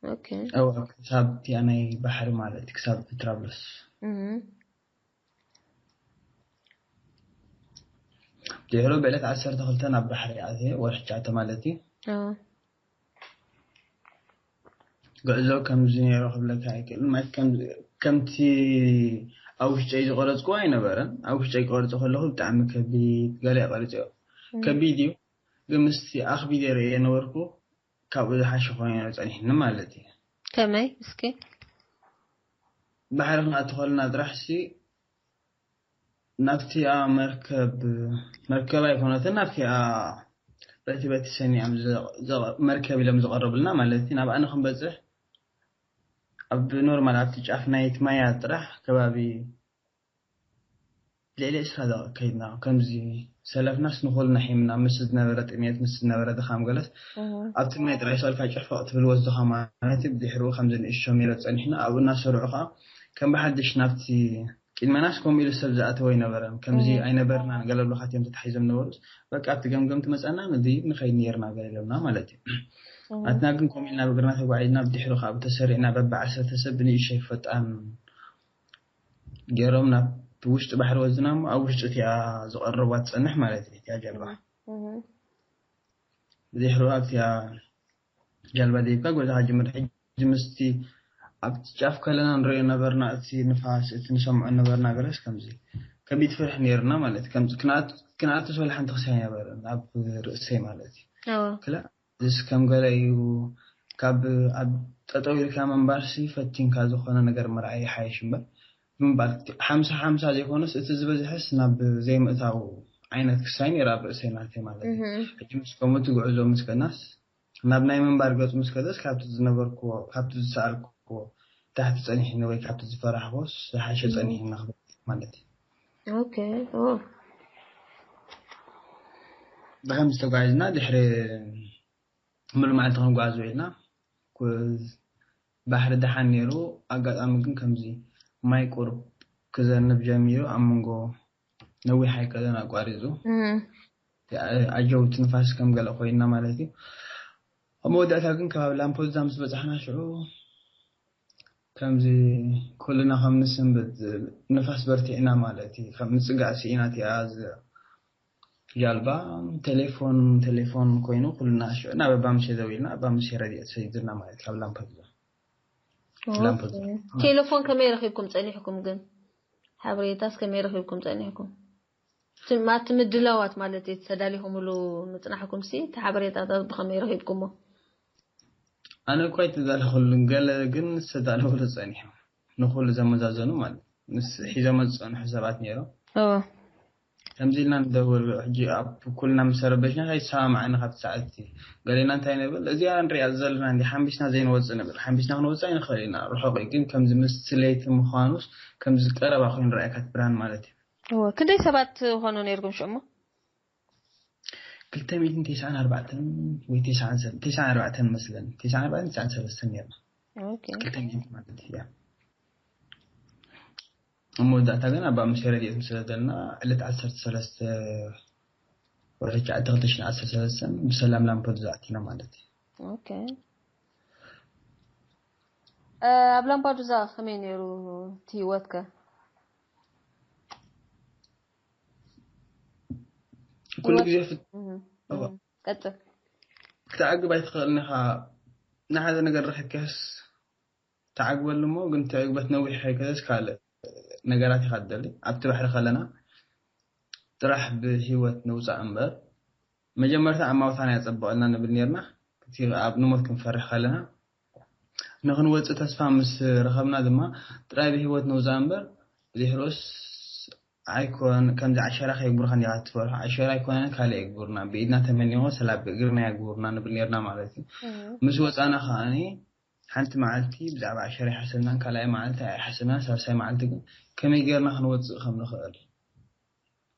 ኦኬ። እዋ ክሳብ እቲኣ ናይ ባሕሪ ማለት እዩ ክሳብ ትራብለስ ድሕሩ ብዕለት ዓሰርተ ክልተ ናብ ባሕሪ ኣትየ ወርሒ ጫተ ማለት እዩ። አዎ። ጉዕዞ ከምዚ ነይሩ ክብለካ ኣይክእልን ማለት ከም- ከምቲ ኣብ ውሽጠይ ዝቆረፅኩ ኣይነበረን። ኣብ ውሽጠይ ክቆርፆ ከለኹ ብጣዕሚ ከቢድ ገለ ቆሪፅዮ ከቢድ እዩ፣ ግን ምስቲ ኣኽቢደ ርእየ ነበርኩ ካብኡ ዝሓሸ ኮይኑ ጸኒሕኒ ማለት እዩ። ከመይ እስኪ? ባሕሪ ክንኣቱ ከለና ጥራሕ ሲ ናብቲኣ መርከብ መርከብ ኣይኮነትን ናብቲኣ በቲ በቲ ሰኒዖም መርከብ ኢሎም ዝቐረቡልና ማለት እዩ ናብኣ ንክንበፅሕ ኣብ ኖርማል ኣብቲ ጫፍ ናይቲ ማያ ጥራሕ ከባቢ ልዕሊ ዕስራ ደቂቕ ከይድና ከምዚ ሰለፍናስ ንኹልና ሒምና ምስ ዝነበረ ጥሜት ምስ ዝነበረ ድኻም ገለስ ኣብቲ ማይ ጥራይ ሰልካ ጭሕፈቕ ትብል ወስድኻ ማለት እዩ ብድሕሪኡ ከምዚ ንእሽቶ ሜሎ ጸኒሕና ኣብኡ እናሰርዑ ከዓ ከም ብሓድሽ ናብቲ ቅድመናስ ከምኡ ኢሉ ሰብ ዝኣተወ ኣይነበረን ከምዚ ኣይነበርናን ገለ ብሎኻት እዮም ተታሒዞም ነበሩስ በቃ ኣብቲ ገምገም ትመፀና ንድይብ ንኸይድ ነርና ገለ ኢሎምና ማለት እዩ ኣትና ግን ከምኡ ኢልና ብእግርና ተጓዒዝና ብድሕሪ ከዓ ተሰሪዕና በቢ ዓሰርተ ሰብ ብንእሽተይ ፈጣን ገይሮም ናብ ውሽጢ ባሕሪ ወስድና እሞ ኣብ ውሽጢ እቲኣ ዝቐረቧ ትፀንሕ ማለት እዩ እቲኣ ጀልባ ብድሕሪ ኣብቲኣ ጀልባ ደይብካ ጎዛ ጅምር ሕጂ ምስቲ ኣብቲ ጫፍ ከለና ንሪኦ ነበርና እቲ ንፋስ እቲ ንሰምዖ ነበርና ገለስ ከምዚ ከቢድ ፍርሒ ነይርና ማለት ከምዚ ክንኣቱ ሰለ ሓንቲ ክሳይ ነበረ ኣብ ርእሰይ ማለት እዩ ክላ እዚስ ከም ገለ እዩ ካብ ኣብ ጠጠው ኢልካ ምንባርሲ ፈቲንካ ዝኾነ ነገር ምርኣይ ይሓይሽ እምበር ብምባል ሓምሳ ሓምሳ ዘይኮነስ እቲ ዝበዝሐስ ናብ ዘይምእታው ዓይነት ክሳይ ነይራ ኣብ ርእሰይ ናተይ ማለት እዩ ሕጂ ምስ ከምኡ እቲ ጉዕዞ ምስ ከናስ ናብ ናይ ምንባር ገፁ ምስ ከደስ ካብቲ ዝነበርክዎ ካብቲ ዝሰኣልክዎ ታሕቲ ፀኒሕኒ ወይ ካብቲ ዝፈራሕክዎስ ዝሓሸ ፀኒሕኒ ክብል ማለት እዩ ኦኬ ኦ ብከም ዝተጓዝና ድሕሪ ሙሉ መዓልቲ ክንጓዓዝ ውዒልና ባሕሪ ደሓን ነይሩ ኣጋጣሚ ግን ከምዚ ማይ ቁሩብ ክዘንብ ጀሚሩ ኣብ መንጎ ነዊሕ ኣይቀደን ኣቋሪፁ ኣጀውቲ ንፋስ ከም ገለ ኮይና ማለት እዩ ኣብ መወዳእታ ግን ከባቢ ላምፖዛ ምስ በፃሕና ሽዑ ከምዚ ኩልና ከም ንስንብድ ንፋስ በርቲዕና ማለት እዩ ከም ምፅጋዕ ስኢና እቲኣ ጃልባ ቴሌፎን ቴሌፎን ኮይኑ ኩልና ሽዑ ናብ ኣባ ምሴ ደዊልና ኣባ ምሴ ረድኤት ሰዲድልና ማለት ካብ ላምፖዛ ቴሌፎን ከመይ ረኺብኩም ፀኒሕኩም ግን ሓበሬታስ ከመይ ረኺብኩም ፀኒሕኩም ማቲ ምድላዋት ማለት እዩ ተዳሊኹምሉ ምፅናሕኩም ሲ እቲ ሓበሬታታት ብኸመይ ረኺብኩሞ ኣነ እኳ ኣይተዳለኹሉን ገለ ግን ዝተዳለወሉ ፀኒሖም ንኩሉ ዘመዛዘኑ ማለት ምስ ሒዞም ዝፀንሑ ሰባት ነይሮም ከምዚ ኢልና ንደውል ሕጂ ኣብ ኩልና ምስ ተረበሽና ከይሰማማዕና ካብቲ ሰዓት እቲ ገሌና እንታይ ንብል እዚኣ ንሪኣ ዘለና እንዲ ሓንቢስና ዘይንወፅእ ንብል ሓንቢስና ክንወፅእ ኣይንኽእል ኢና ርሑቕ እዩ ግን ከምዚ ምስቲ ለይቲ ምዃኑስ ከምዚ ቀረባ ኮይኑ ረኣየካ እቲ ብርሃን ማለት እዩ እወ ክንደይ ሰባት ኾኑ ነይርኩም ሽዑ እሞ ክልተ ሚእትን ተስዓን ኣርባዕተን ወይ ተስዓን ሰብ- ተስዓን ኣርባዕተን መስለን ተስዓን ኣርባዕተን ተስዓን ሰለስተን ነይርና ኦኬ ክልተ ሚእቲ ማለት እዩ ኣብ መወዳእታ ግን ኣባ ምሴ ረድኤት ምስ ሰደደልና ዕለት ዓሰርተ ሰለስተ ወርሒ ትሽዓተ ክልተ ሽሕን ዓሰርተ ሰለስተን ብሰላም ላምፖዱዛ ኣቲና ማለት እዩ ኦኬ ኣብ ላምፓዱዛ ከመይ ነይሩ እቲ ህይወትከ ኩሉ ግዜ ፍት ቀጥል። ክትዓግብ ኣይትኽእልን ኢኻ። ንሓደ ነገር ረኺብካስ ትዓግበሉ እሞ ግን ትዕግበት ነዊሕ ከይከደስ ካልእ ነገራት ኢኻ ትደሊ። ኣብቲ ባሕሪ ከለና ጥራሕ ብህይወት ንውፃእ እምበር መጀመርታ ኣማውታና የፀብቐልና ንብል ነርና። እቲ ኣብ ንሞት ክንፈርሕ ከለና ንክንወፅእ ተስፋ ምስ ረኸብና ድማ ጥራይ ብህይወት ንውፃእ እምበር ድሕሮስ ኣይኮን ከምዚ ዓሸራ ከየግብሩካ እንዲኻ ትፈርሑ። ዓሸራ ኣይኮነን ካልእ የግብሩና፣ ብኢድና ተመኒዎ ሰላ ብእግርና የግብሩና ንብል ነርና ማለት እዩ። ምስ ወፃና ከዓኒ ሓንቲ መዓልቲ ብዛዕባ ዓሸራ ኣይሓሰብናን፣ ካልኣይ መዓልቲ ኣይሓሰብናን፣ ሳልሳይ መዓልቲ ግን ከመይ ጌርና ክንወፅእ ከም ንኽእል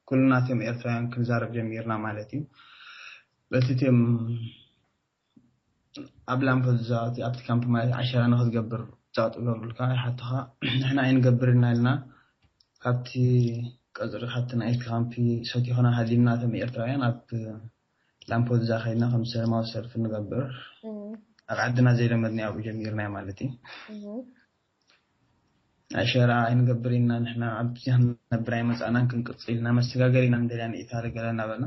ኩልና እቶም ኤርትራውያን ክንዛረብ ጀሚርና ማለት እዩ። በቲ እቶም ኣብ ላምፐዱዛ ኣብቲ ካምፕ ማለት ዓሸራ ንክትገብር ዛጥ ብለብልካ ይሓቱኻ። ንሕና ኣይንገብር ኢና ኢልና ካብቲ ቀፅሪ ካብቲ ናይቲ ካምፕ ሰቲኹና ሃዲምና እቶም ኤርትራውያን ኣብ ላምፐዱዛ ከይድና ከም ሰላማዊ ሰልፊ ንገብር ኣብ ዓድና ዘይለመድና ኣብኡ ጀሚርና ማለት እዩ። ኣሸራ ኣይንገብር ኢና ንሕና ኣብዚ ክንነብር ኣይመፃእናን ክንቅፅል ኢና መሰጋገር ኢና ንደልያ ንኢታሊ ገለ እናበልና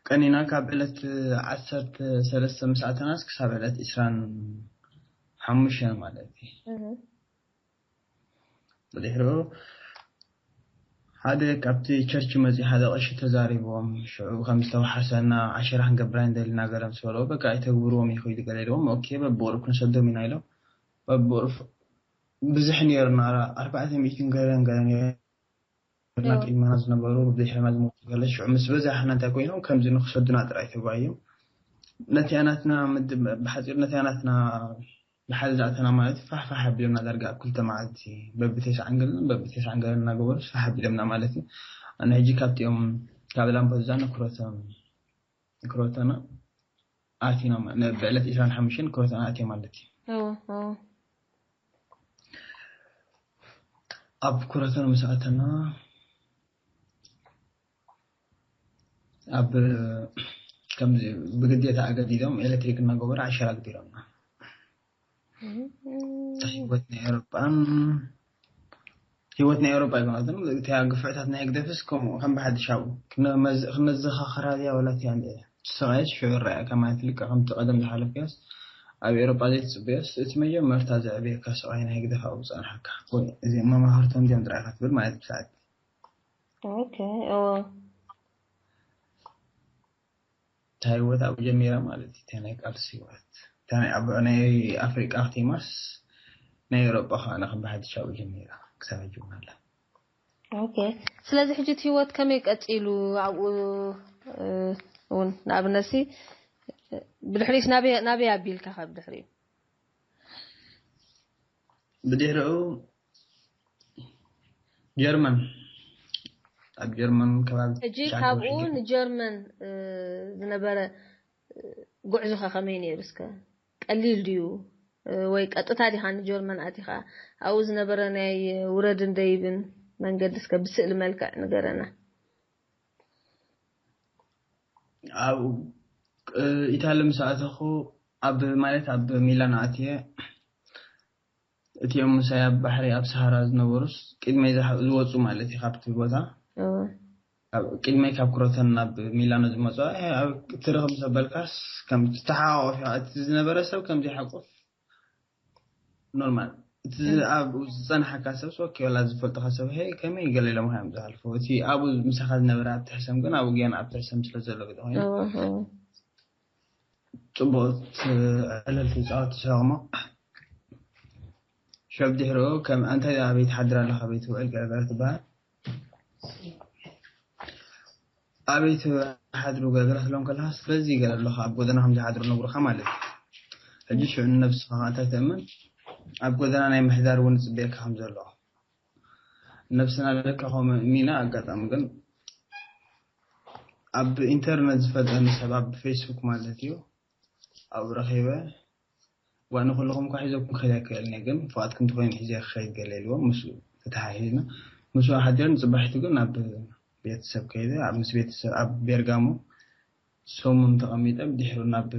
ቀኒና ካብ ዕለት ዓሰርተ ሰለስተ ምስ ኣተናስ ክሳብ ዕለት ዕስራን ሓሙሽተን ማለት እዩ። ብድሕሪኡ ሓደ ካብቲ ቸርች መፂ ሓደ ቀሺ ተዛሪቦም ሽዑ ከም ዝተወሓሰና ዓሸራ ክንገብራ ንደሊ እናገረ ምስ በልዎ በቃ ኣይተግብርዎም ይኸይዱ ገለ ኢልዎም ኦኬ በብቁሩብ ክንሰዶም ኢና ኢሎም በብቁሩብ ብዙሕ ነርና ኣርባዕተ ሚእትን ገለን ገለ ነርና ቅድመና ዝነበሩ ብድሕሪና ዝመፁ ገለ ሽዑ ምስ በዛሕና እንታይ ኮይኖም ከምዚ ንክሰዱና ጥራይ ተጓዮም ነቲያ ናትና ብሓፂር ነቲያ ናትና ብሓደ ዝኣተና ማለት ፋሕፋሕ ኣቢሎምና ዳርጋ ኣብ ክልተ መዓልቲ በብተስዓን ገለን በብተስዓን ገለን እናገበሩ ፋሕ ኣቢሎምና ማለት እዩ። ኣነ ሕጂ ካብቲኦም ካብ ላምፐዱዛ ንክሮተን ክሮተና ኣቲና ብዕለት ዕስራን ሓሙሽተን ክሮተና ኣትዮ ማለት እዩ። ኣብ ክሮተና ምስ ኣተና ኣብ ከምዚ ብግዴታ ኣገዲዶም ኤሌክትሪክ እናገበሩ ዓሸራ ኣግቢሮምና። ህይወት ናይ ኤውሮጳን ህይወት ናይ ኤውሮጳ ኣይኮነትን። እታ ግፍዕታት ናይ ህግደፍስ ከምኡ ከም ብሓድሽ ኣብኡ ክነዘኻኸራ ድያ ወላ እቲያ ስቓየስ ሽዑ ረኣያ ከማን ትልቀ ከምቲ ቀደም ዝሓለፍካዮስ ኣብ ኤውሮጳ ዘይትፅበዮስ እቲ መጀመርታ ዘዕብየካ ስቓይ ናይ ህግደፍ ኣብኡ ዝፀንሓካ ወይ እዚ መማህርቶም እንዲዮም ጥራይ ክትብል ማለት ብሰዓት ኦኬ እዎ እንታይ ህይወት ኣብኡ ጀሚራ ማለት እዩ። እንታይ ናይ ቃልሲ ህይወት እንታይ ናይ ኣብ ናይ ኣፍሪቃ ክቲማስ ናይ ኤውሮጳ ከዓ ንክም ብሓድሽ ኣብኡ ጀሚራ ክሳብ ሕጂ እውን ኣላ። ኦኬ ስለዚ ሕጂ እቲ ህይወት ከመይ ቀፂሉ ኣብኡ እውን ንኣብነት ሲ ብድሕሪስ ናበይ ኣቢልካ ካብ ድሕሪኡ ብድሕሪኡ ጀርመን ኣብ ጀርመን ከባቢ ሕጂ ካብኡ ንጀርመን ዝነበረ ጉዕዞኻ ከመይ ነይሩ እስከ ቀሊል ድዩ ወይ ቀጥታ ዲኻ ንጀርመን ኣቲኻ ኣብኡ ዝነበረ ናይ ውረድን ደይብን መንገዲ እስከ ብስእሊ መልክዕ ንገረና ኣብ ኢታሊ ምስ ኣተኹ ኣብ ማለት ኣብ ሚላን ኣትየ እቲኦም ምሳይ ኣብ ባሕሪ ኣብ ሰሃራ ዝነበሩስ ቅድመይ ዝወፁ ማለት እዩ ካብቲ ቦታ ቅድመይ ካብ ክሮተን ናብ ሚላኖ ዝመፁ ትርኽብ ዘበልካስ ከም ዝተሓቋቆፍ እቲ ዝነበረ ሰብ ከም ዘይሓቁፍ ኖርማል እቲ ኣብኡ ዝፀናሓካ ሰብ ሶኬ ወላ ዝፈልጥካ ሰብ ሀ ከመይ ገለ ኢሎም እዮም ዝሃልፉ እቲ ኣብኡ ምሳኻ ዝነበረ ኣብቲ ሕሰም ግን ኣብኡ ገና ኣብቲ ሕሰም ስለ ዘሎ ግደ ኮይኑ ፅቡቅ ዕለልቲ ፃወት ትስሕቕ እሞ ሸብ ድሕርኡ ከም ኣንታይ ኣበይ ትሓድር ኣለኻ ኣበይ ትውዕል ገለገለ ትበሃል ኣበይ ትሓድሩ ገለገለ ክሎም ከለካ ስለዚ ገለ ኣለካ ኣብ ጎደና ከም ዝሓድሩ ነግሩካ ማለት እዩ ሕጂ ሽዑ ንነብስኻ እንታይ ተእምን ኣብ ጎደና ናይ ምሕዳር እውን ዝፅበየካ ከም ዘሎ ነብስና ደቂ ከምኡ እሚና ኣጋጣሚ ግን ኣብ ኢንተርነት ዝፈልጠኒ ሰብ ኣብ ፌስቡክ ማለት እዩ ኣብኡ ረኺበ ዋ ንኩልኹም እኳ ሒዘኩም ክኸይድ ኣይክእልን እየ ግን ፍቓድኩም እንተኮይኑ ሒዘ ክኸይድ ገለ ኢልዎም ምስ ተተሓሒዝና ምስኡ ሓዲረ ንፅባሒቱ ግን ናብ ቤተሰብ ከይደ ኣብ ምስ ቤተሰብ ኣብ ቤርጋሞ ሰሙን ተቐሚጠ ብድሕሩ ናብ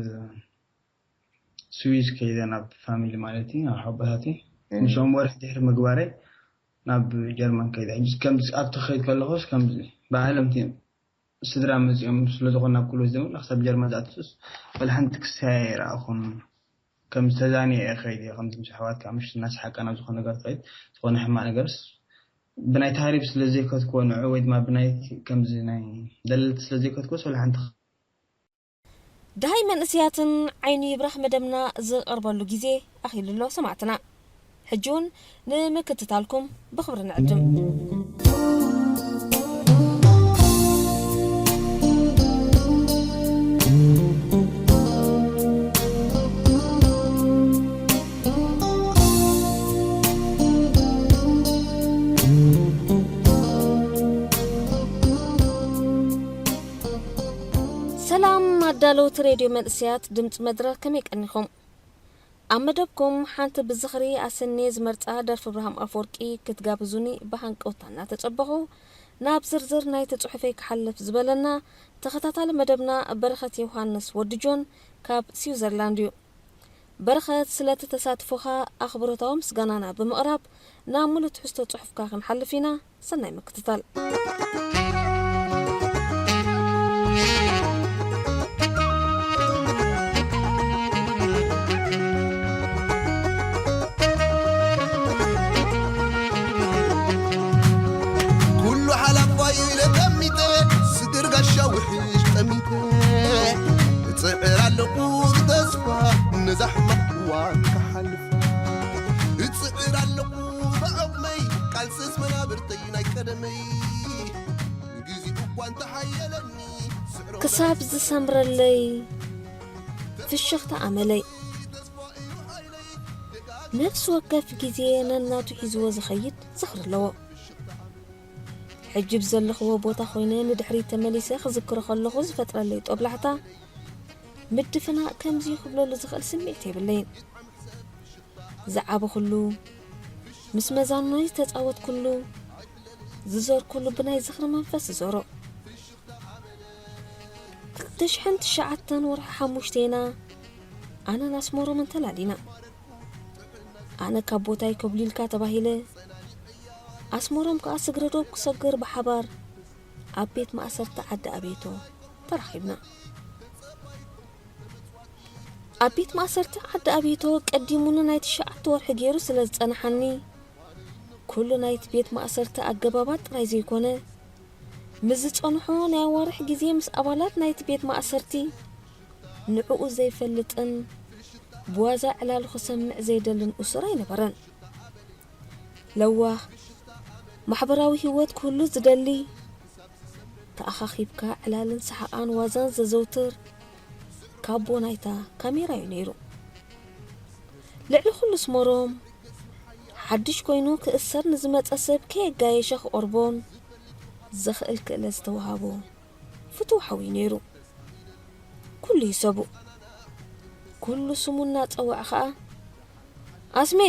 ስዊዝ ከይደ ናብ ፋሚሊ ማለት እዩ ናብ ሓቦታትይ ምስኦም ወርሒ ድሕሪ ምግባረይ ናብ ጀርመን ከይደ ሕጂ ከምዚ ኣብቲ ክኸይድ ከለኹስ ከምዚ ብዓለምቲ ስድራ መፂኦም ስለ ዝኾነ ኣብ ኩሉ ዝምላ ክሳብ ጀርመን ዝኣትሱስ ወላ ሓንቲ ክሳይ ኣይረኣኹን። ከም ዝተዛነየ እየ ከይደ፣ ከምዚ ምስ ኣሕዋትካ ምሽ እናሰሓቃ ናብ ዝኾነ ነገር ትኸይድ፣ ዝኾነ ሕማቕ ነገርስ ብናይ ታሪፍ ስለ ዘይከትክዎ ንዑ ወይ ድማ ብናይ ከምዚ ናይ ደለልቲ ስለ ዘይከትክዎ ስለ ሓንቲ ደሃይ መንእስያትን ዓይኒ ይብራህ መደብና ዝቐርበሉ ግዜ ኣኺሉ ኣሎ ሰማዕትና። ሕጂ እውን ንምክትታልኩም ብኽብሪ ንዕድም። ሰላም ኣዳለውቲ ሬድዮ መንእስያት ድምፂ መድረኽ፣ ከመይ ቀኒኹም? ኣብ መደብኩም ሓንቲ ብዝኽሪ ኣሰንየ ዝመርጻ ደርፊ ኣብርሃም ኣፈወርቂ ክትጋብዙኒ ብሃንቀውታ እናተጸበኹ፣ ናብ ዝርዝር ናይቲ ጽሑፈይ ክሓልፍ ዝበለና ተኸታታሊ መደብና በረኸት ዮሃንስ ወዲ ጆን ካብ ስዊዘርላንድ እዩ። በረኸት፣ ስለቲ ተሳትፎኻ ኣኽብሮታዊ ምስጋናና ብምቕራብ ናብ ሙሉእ ትሕዝቶ ጽሑፍካ ክንሓልፍ ኢና። ሰናይ ምክትታል። ኩሉ ሓላፋ ኢለ ጠሚተ ስግር ጋሻ ውሕሽ ጠሚተ እፅዕር ኣለኹ ብተስፋ ነዛ ሕማቕ እዋን ክሓልፍ እፅዕር ኣለኹ ብዓቕመይ ቃልስስ መናብርተይ ናይ ቀደመይ ግዜ እኳ እንተሓየለኒ ስዕሮ ክሳብ ዝሰምረለይ ፍሽኽታ ኣመለይ። ነፍሲ ወከፍ ግዜ ነናቱ ሒዝዎ ዝኸይድ ዝኽሪ ኣለዎ። ሕጂ ብዘለኽዎ ቦታ ኮይነ ንድሕሪት ተመሊሰ ክዝክሮ ከለኹ ዝፈጥረለይ ጦብላሕታ ምድፍናቕ ከምዚ ክብለሉ ዝኽእል ስምዒት የብለይን። ዝዓበኹሉ፣ ምስ መዛኑነይ ዝተጻወትኩሉ፣ ዝዞርኩሉ ብናይ ዝኽሪ መንፈስ ዝዞሮ። ክልተ ሽሕን ትሽዓተን ወርሒ ሓሙሽተ ኢና ኣነን ኣስመሮምን ተላሊና። ኣነ ካብ ቦታይ ኮብሊልካ ተባሂለ፣ ኣስመሮም ከኣ ስግረ ዶብ ክሰግር ብሓባር ኣብ ቤት ማእሰርቲ ዓዲ ኣቤቶ ተራኺብና። ኣብ ቤት ማእሰርቲ ዓዲ ኣቤቶ ቀዲሙኒ ናይ ትሽዓተ ወርሒ ገይሩ ስለ ዝጸንሓኒ፣ ኩሉ ናይቲ ቤት ማእሰርቲ ኣገባባት ጥራይ ዘይኮነ፣ ምስ ዝጸንሖ ናይ ኣዋርሕ ግዜ ምስ ኣባላት ናይቲ ቤት ማእሰርቲ ንዕኡ ዘይፈልጥን ብዋዛ ዕላሉ ክሰምዕ ዘይደልን እሱር ኣይነበረን። ለዋህ፣ ማሕበራዊ ህይወት ክህሉ ዝደሊ፣ ተኣኻኺብካ ዕላልን ሰሓቓን ዋዛን ዘዘውትር ካቦ ናይታ ካሜራ እዩ ነይሩ። ልዕሊ ኩሉ ኣስመሮም፣ ሓድሽ ኮይኑ ክእሰር ንዝመጸ ሰብ ከየጋየሸ ክቐርቦን ዘኽእል ክእለት ዝተዋሃቦ ፍቱው ሓው እዩ ነይሩ። ኩሉ ይሰቡ። ኩሉ ስሙ እናጸውዐ ኸኣ፣ ኣስሜ!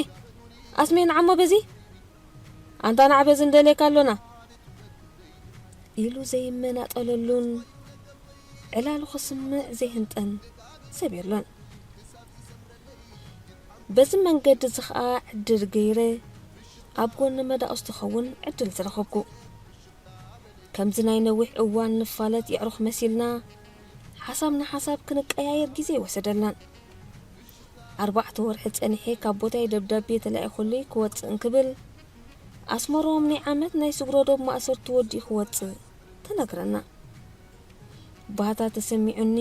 ኣስሜ ንዓሞ በዚ! ኣንታ ንዓ በዚ እንደልየካ ኣሎና! ኢሉ ዘይመናጠለሉን ዕላሉ ክስምዕ ዘይህንጠን ሰብ የሎን። በዚ መንገዲ እዚ ኸኣ ዕድል ገይረ ኣብ ጎኒ መዳቕስቱ ኸውን ዕድል ዝረኸብኩ። ከምዚ ናይ ነዊሕ እዋን ንፋለጥ የዕሩኽ መሲልና ሓሳብ ንሓሳብ ክንቀያየር ግዜ ኣይወሰደልናን። ኣርባዕተ ወርሒ ጸኒሐ ካብ ቦታይ ደብዳቤ ተላኢኹለይ ክወጽእ እንክብል ኣስመሮም ናይ ዓመት ናይ ስግረዶብ ማእሰርቲ ወዲኡ ክወጽእ ተነግረና። ባህታ ተሰሚዑኒ።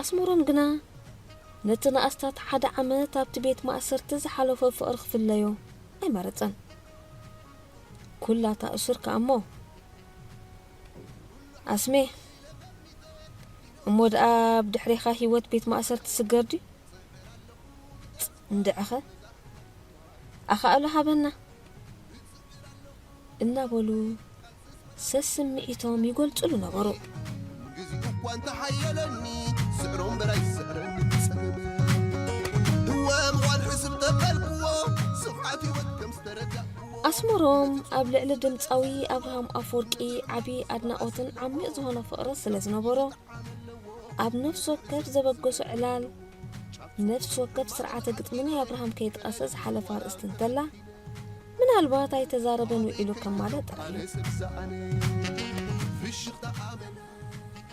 ኣስመሮም ግና ነቲ ንኣስታት ሓደ ዓመት ኣብቲ ቤት ማእሰርቲ ዝሓለፎ ፍቕሪ ክፍለዮ ኣይመረጸን። ኩላታ እሱር ከኣ እሞ ኣስሜ፣ እሞ ደኣ ብድሕሬኻ ህይወት ቤት ማእሰርቲ ስገር ድዩ? እንድዕኸ ኣኻእሎ ሃበና እናበሉ ሰስምዒቶም ይገልጹሉ ነበሩ። ግዜ እኳ እንተሓየለኒ ስዕሮ እምበር ኣይስዕረኒ ጸበበ እወ ምዃን ሕስብ ተበልክዎ ስፍሓት ህይወት ከም ዝተረዳእክዎ ኣስመሮም ኣብ ልዕሊ ድምጻዊ ኣብርሃም ኣፈወርቂ ዓቢ ኣድናቖትን ዓሚቕ ዝኾነ ፍቕሪ ስለ ዝነበሮ ኣብ ነፍሲ ወከፍ ዘበገሶ ዕላል ነፍሲ ወከፍ ስርዓተ ግጥሚ ናይ ኣብርሃም ከይጠቐሰ ዝሓለፈ ኣርእስቲ እንተላ ምናልባት ኣይተዛረበን ውዒሉ ከማልእ ጥራይ እዩ።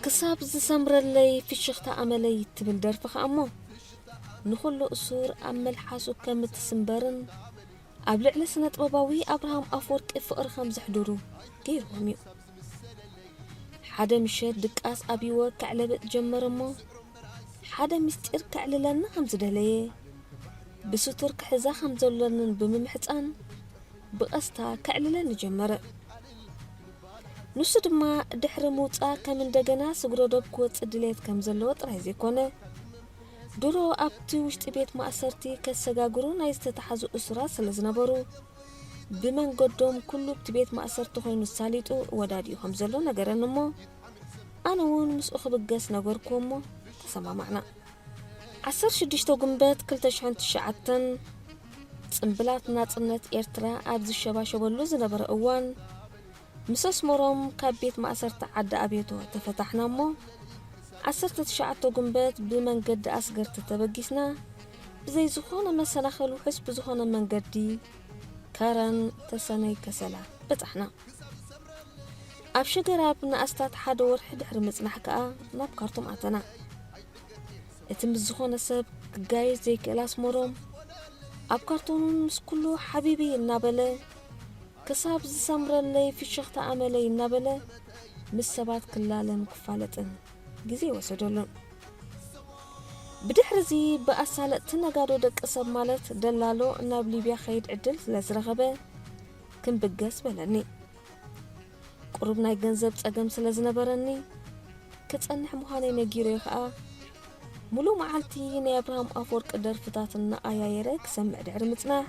ክሳብ ዝሰምረለይ ፍሽኽታ ኣመለይ ትብል ደርፊ ከኣ እሞ፣ ንኹሉ እሱር ኣብ መልሓሱ ከም እትስምበርን ኣብ ልዕሊ ስነ ጥበባዊ ኣብርሃም ኣፈወርቂ ፍቕሪ ከም ዘሕድሩ ገይርዎም እዩ። ሓደ ምሸት ድቃስ ኣብይዎ ከዕለብጥ ጀመረ እሞ፣ ሓደ ምስጢር ከዕልለኒ ከም ዝደለየ፣ ብስቱር ክሕዛ ከም ዘሎንን ብምምሕጻን፣ ብቐስታ ከዕልለኒ ጀመረ። ንሱ ድማ ድሕሪ ምውጻእ ከም እንደገና ስግረ ዶብ ክወጽእ ድሌት ከም ዘለዎ ጥራይ ዘይኮነ፣ ድሮ ኣብቲ ውሽጢ ቤት ማእሰርቲ ከሰጋግሩ ናይ ዝተታሕዙ እሱራት ስለ ዝነበሩ፣ ብመንገዶም ኩሉ ኣብቲ ቤት ማእሰርቲ ኮይኑ ሳሊጡ ወዳዲኡ ከም ዘሎ ነገረኒ እሞ፣ ኣነ እውን ምስኡ ክብገስ ነገርኩዎ እሞ ተሰማማዕና። ዓሰርተ ሽዱሽተ ጉንበት ክልተ ሽሕን ትሽዓተን፣ ጽምብላት ናጽነት ኤርትራ ኣብ ዝሸባሸበሉ ዝነበረ እዋን፣ ምስ ኣስመሮም ካብ ቤት ማእሰርቲ ዓዲ ኣቤቶ ተፈታሕና እሞ፣ ዓሰርተ ትሽዓተ ጉንበት ብመንገዲ ኣስገርቲ ተበጊስና፣ ብዘይ ዝኾነ መሰናኸል ውሑስ ብዝኾነ መንገዲ ከረን ተሰነይ ከሰላ በጻሕና። ኣብ ሸገራብ ንኣስታት ሓደ ወርሒ ድሕሪ ምጽናሕ ከኣ ናብ ካርቱም ኣተና። እቲ ምስ ዝኾነ ሰብ ክጋየሽ ዘይክእል ኣስመሮም፣ ኣብ ካርቱም ምስ ኩሉ ሓቢቢ እናበለ፣ ክሳብ ዝሰምረለይ ፍሽኽታ ኣመለይ እናበለ፣ ምስ ሰባት ክላለን ክፋለጥን ግዜ ወሰደሉን። ብድሕርዚ ብኣሳለጥቲ ነጋዶ ደቂ ሰብ ማለት ደላሎ ናብ ሊብያ ኸይድ ዕድል ስለ ዝረኸበ፣ ክንብገስ በለኒ። ቁሩብ ናይ ገንዘብ ጸገም ስለ ዝነበረኒ፣ ክጸንሕ ምዃነይ ነጊረዮ ኸኣ፣ ምሉእ መዓልቲ ናይ ኣብርሃም ኣፈወርቂ ደርፍታት እናኣያየረ ክሰምዕ ድሕሪ ምጽናሕ፣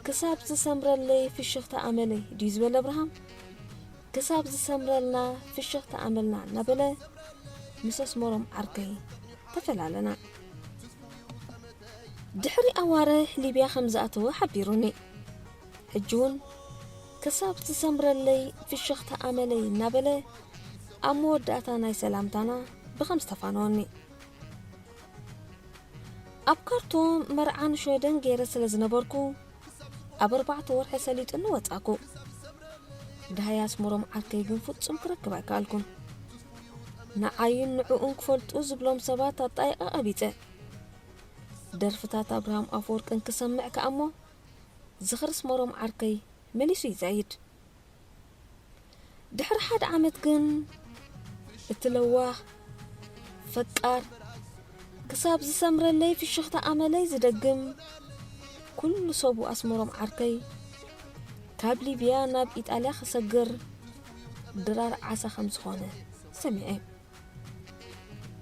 ክሳብ ዝሰምረለይ ፍሽኽታ ኣመለይ ድዩ ዝበለ ኣብርሃም? ክሳብ ዝሰምረልና ፍሽኽታ ኣመልና እናበለ ምስ ኣስመሮም ዓርከይ ተፈላለና። ድሕሪ ኣዋርሕ ሊብያ ከም ዝኣተወ ሓቢሩኒ። ሕጂ እውን ክሳብ ዝሰምረለይ ፍሽኽታ ኣመለይ እናበለ ኣብ መወዳእታ ናይ ሰላምታና ብኸም ዝተፋነወኒ። ኣብ ካርቱም መርዓ ንሸወደን ገይረ ስለ ዝነበርኩ፣ ኣብ ኣርባዕተ ወርሒ ሰሊጡኒ ወጻኩ። ደሃይ ኣስመሮም ዓርከይ ግን ፍጹም ክረክብ ኣይከኣልኩን። ንዓይን ንዕኡን ክፈልጡ ዝብሎም ሰባት ኣጣይቐ ቀቢጸ። ደርፍታት ኣብርሃም ኣፈወርቅን ክሰምዕ ከኣ እሞ፣ ዝኽሪ ኣስመሮም ዓርከይ መሊሱ ይዛይድ። ድሕሪ ሓደ ዓመት ግን፣ እቲ ለዋህ፣ ፈቃር፣ ክሳብ ዝሰምረለይ ፍሽኽታ ኣመለይ ዝደግም፣ ኩሉ ሰቡ ኣስመሮም ዓርከይ፣ ካብ ሊብያ ናብ ኢጣልያ ክሰግር ድራር ዓሳ ከም ዝኾነ ሰሚዐ።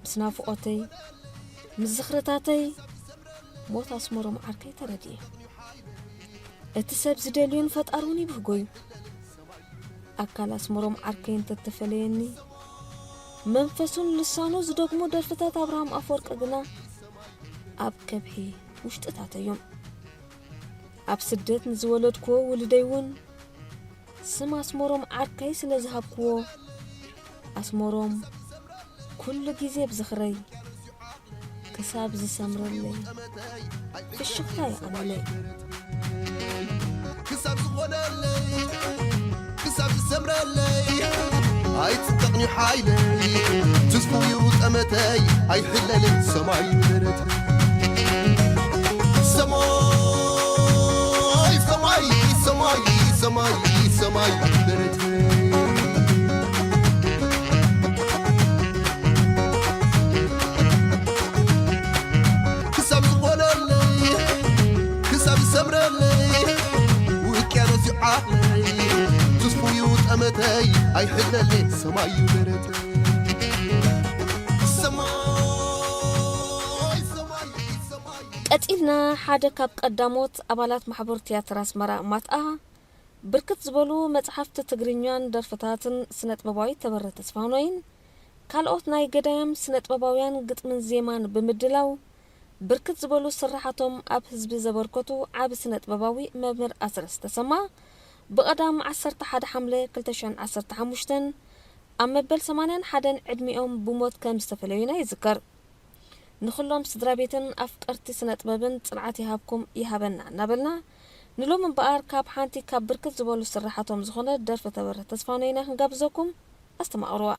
ምስ ናፍቖተይ፣ ምስ ዝኽርታተይ፣ ሞት ኣስመሮም ዓርከይ ተረድኤ። እቲ ሰብ ዝደልዮን ፈጣሩን ይብህጎ እዩ። ኣካል ኣስመሮም ዓርከይ እንተተፈለየኒ፣ መንፈሱን ልሳኑ ዝደግሙ ደርፍታት ኣብርሃም ኣፈወርቂ ግና ኣብ ከብሒ ውሽጥታተይ እዮም። ኣብ ስደት ንዝወለድክዎ ውሉደይ እውን ስም ኣስመሮም ዓርከይ ስለ ዝሃብክዎ፣ ኣስመሮም ኩሉ ግዜ ብዝኽረይ ክሳብ ዝሰምረለይ ፍሽኽታ ይኣመለይ። ክሳብ ዝኾነለይ ክሳብ ዝሰምረለይ ኣይጽብቕኒ ሓይለይ ትስፉ ይሩ ጠመተይ ኣይሕለልን ሰማይ ደረት ሰማይ ሰማይ ሰማይ ሰማይ ሰማይ ደረት ክሳብ ዝኾነለይ ክሳብ ዝሰምረለይ ውቅያኖስ ይዓለይ ትስፉ እዩ ጠመተይ ኣይሕለለይ ሰማይ እዩ ደረተይ ሰማይ ሰማይ ሰማይ ቀጺልና ሓደ ካብ ቀዳሞት ኣባላት ማሕበር ትያትር ኣስመራ ማትኣ ብርክት ዝበሉ መጽሓፍቲ ትግርኛን ደርፍታትን ስነጥበባዊ ተበረ ተስፋኖይን ካልኦት ናይ ገዳይም ስነጥበባውያን ግጥምን ዜማን ብምድላው ብርክት ዝበሉ ስርሓቶም ኣብ ህዝቢ ዘበርከቱ ዓቢ ስነጥበባዊ መምህር ኣስረስ ተሰማ ብቐዳም ዓሰርተ ሓደ ሓምለ ክልተ ሽሕን ዓሰርተ ሓሙሽተን ኣብ መበል ሰማንያን ሓደን ዕድሚኦም ብሞት ከም ዝተፈለዩና ይዝከር። ንኹሎም ስድራ ቤትን ኣፍቀርቲ ስነ ጥበብን ጽንዓት ይሃብኩም ይሃበና እናበልና ንሎም እምበኣር ካብ ሓንቲ ካብ ብርክት ዝበሉ ስራሓቶም ዝኾነ ደርፊ ተበረ ተስፋኖይና ክንጋብዘኩም። ኣስተማቕርዋ።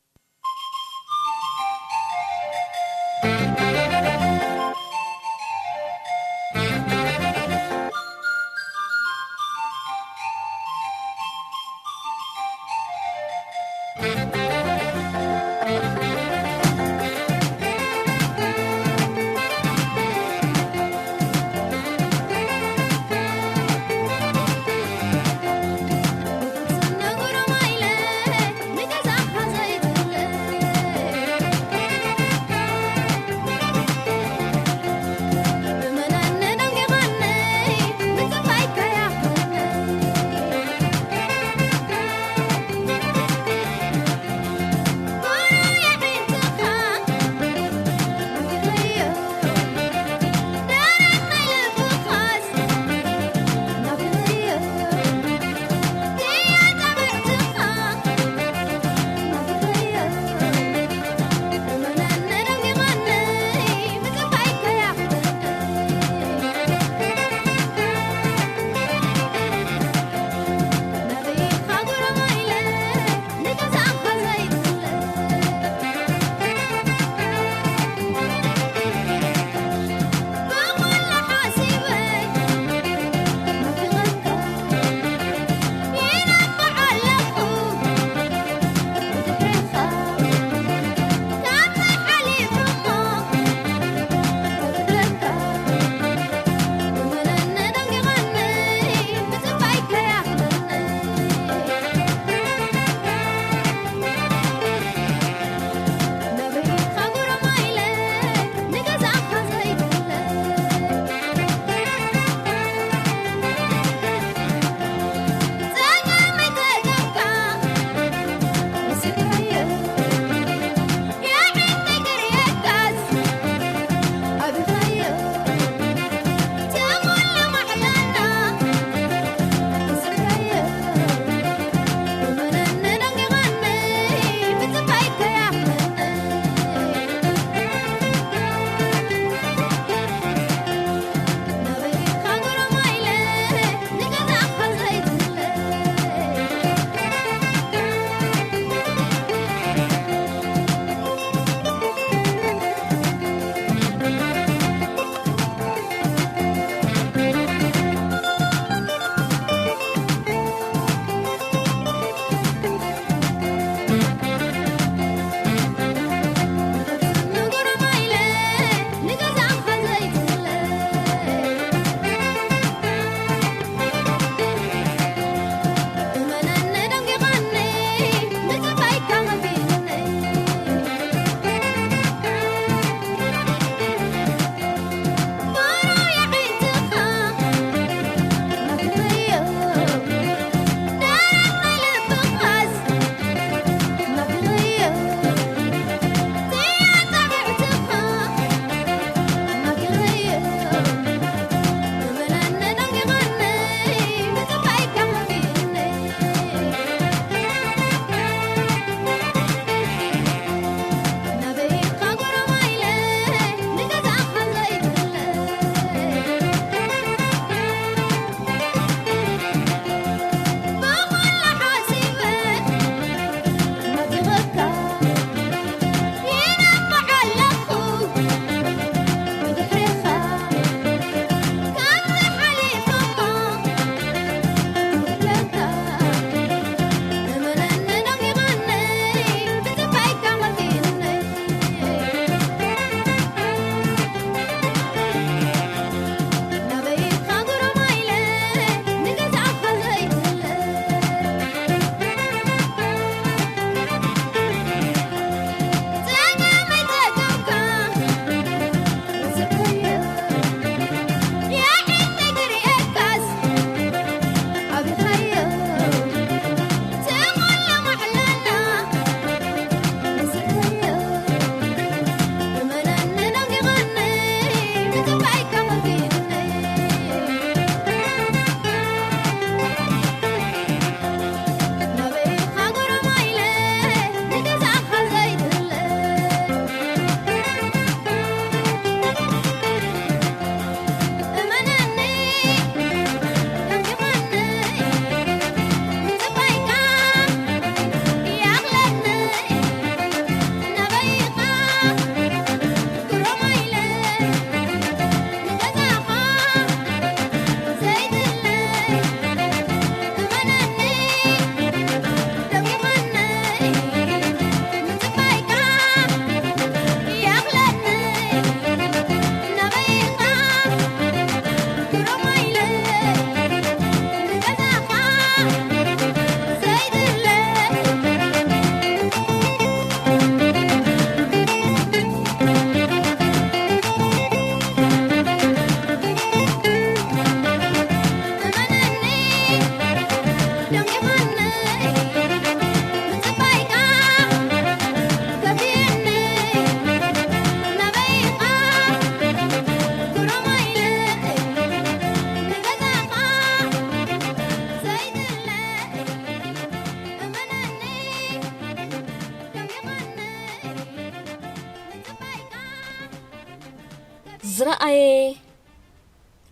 ዝረኣየ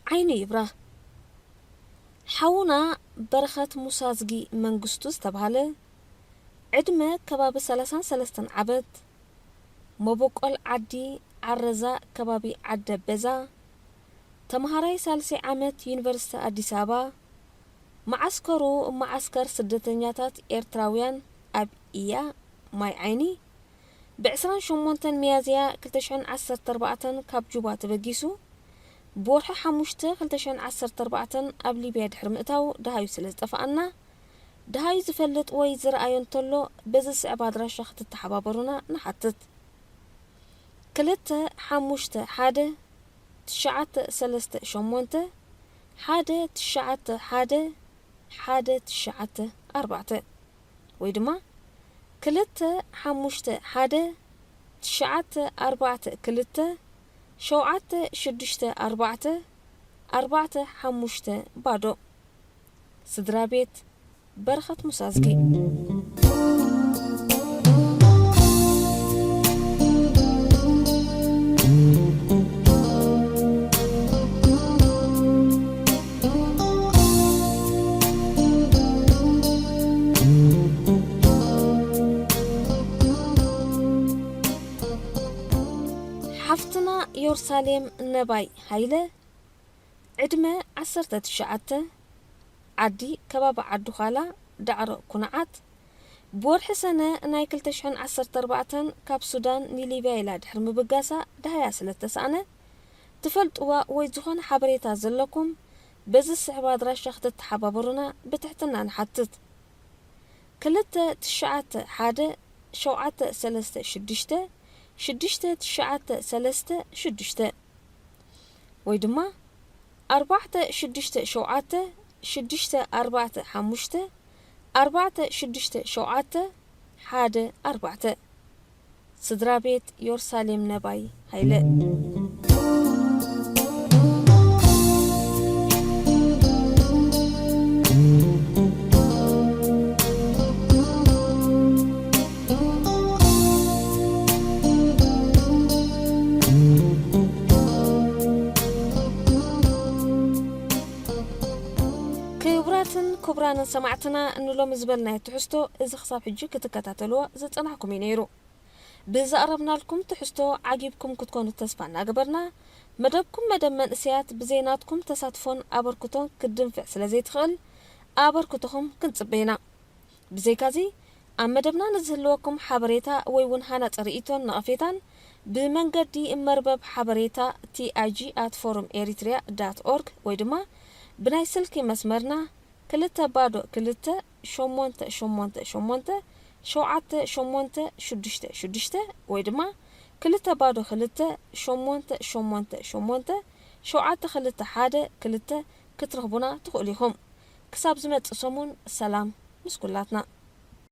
ዓይኑ ይብራህ። ሓውና በረኸት ሙሳዝጊ መንግስቱ ዝተባህለ፣ ዕድመ ከባቢ ሰላሳን ሰለስተን ዓመት፣ መበቆል ዓዲ ዓረዛ ከባቢ ዓደ በዛ፣ ተምሃራይ ሳልሰይ ዓመት ዩኒቨርሲቲ ኣዲስ ኣበባ፣ መዓስከሩ መዓስከር ስደተኛታት ኤርትራውያን ኣብ ኢያ ማይ ዓይኒ፣ ብዕስራን ሸሞንተን ሚያዝያ ክልተ ሽሕን ዓሰርተ ኣርባዕተን ካብ ጁባ ተበጊሱ፣ ብወርሒ ሓሙሽተ ክልተ ሽሕን ዓሰርተ ኣርባዕተን ኣብ ሊብያ ድሕሪ ምእታው ደሃዩ ስለ ዝጠፍኣና፣ ደሃዩ ዝፈልጥ ወይ ዝረኣዮ እንተሎ በዚ ዝስዕብ ኣድራሻ ክትተሓባበሩና ንሓትት። ክልተ ሓሙሽተ ሓደ ትሽዓተ ሰለስተ ሸሞንተ ሓደ ትሽዓተ ሓደ ሓደ ትሽዓተ ኣርባዕተ ወይ ድማ ክልተ ሓሙሽተ ሓደ ትሽዓተ ኣርባዕተ ክልተ ሸውዓተ ሽዱሽተ ኣርባዕተ ኣርባዕተ ሓሙሽተ ባዶ። ስድራ ቤት በረኸት ሙሳዝጊ። ሓፍትና ዮርሳሌም ነባይ ሃይለ፣ ዕድመ ዓሰርተ ትሽዓተ፣ ዓዲ ከባቢ ዓዲ ዃላ፣ ዳዕሮ ኩንዓት፣ ብወርሒ ሰነ ናይ ክልተ ሽሕን ዓሰርተ ኣርባዕተን ካብ ሱዳን ንሊብያ ኢላ ድሕሪ ምብጋሳ ደሃያ ስለ እተሳእነ፣ ትፈልጥዋ ወይ ዝኾነ ሓበሬታ ዘለኩም በዚ ዝስዕብ ኣድራሻ ክትተሓባበሩና ብትሕትና ንሓትት። ክልተ ትሽዓተ ሓደ ሸውዓተ ሰለስተ ሽዱሽተ ሽዱሽተ ትሽዓተ ሰለስተ ሽዱሽተ ወይ ድማ ኣርባዕተ ሽዱሽተ ሸውዓተ ሽዱሽተ ኣርባዕተ ሓሙሽተ ኣርባዕተ ሽዱሽተ ሸውዓተ ሓደ ኣርባዕተ። ስድራ ቤት ዮርሳሌም ነባይ ሃይለ። ክቡራትን ክቡራንን ሰማዕትና፣ ንሎሚ ዝበልናዮ ትሕዝቶ እዚ ክሳብ ሕጂ ክትከታተልዎ ዝጸናሕኩም እዩ ነይሩ። ብዘቕረብናልኩም ትሕዝቶ ዓጊብኩም ክትኮኑ ተስፋ እናገበርና፣ መደብኩም መደብ መንእሰያት ብዘይ ናትኩም ተሳትፎን ኣበርክቶን ክትድንፍዕ ስለ ዘይትኽእል፣ ኣበርክቶኹም ክንጽበ ኢና። ብዘይካዚ፣ ኣብ መደብና ንዝህልወኩም ሓበሬታ ወይ እውን ሃናጺ ርእይቶን ነቐፌታን፣ ብመንገዲ መርበብ ሓበሬታ ቲ ኣይ ጂ ኣት ፎረም ኤሪትሪያ ዳት ኦርግ ወይ ድማ ብናይ ስልኪ መስመርና ክልተ ባዶ ክልተ ሸሞንተ ሸሞንተ ሸሞንተ ሸውዓተ ሸሞንተ ሽዱሽተ ሽዱሽተ ወይ ድማ ክልተ ባዶ ክልተ ሸሞንተ ሸሞንተ ሸሞንተ ሸውዓተ ክልተ ሓደ ክልተ ክትረኽቡና ትኽእሉ ኢኹም። ክሳብ ዝመጽእ ሰሙን ሰላም ምስ ኩላትና።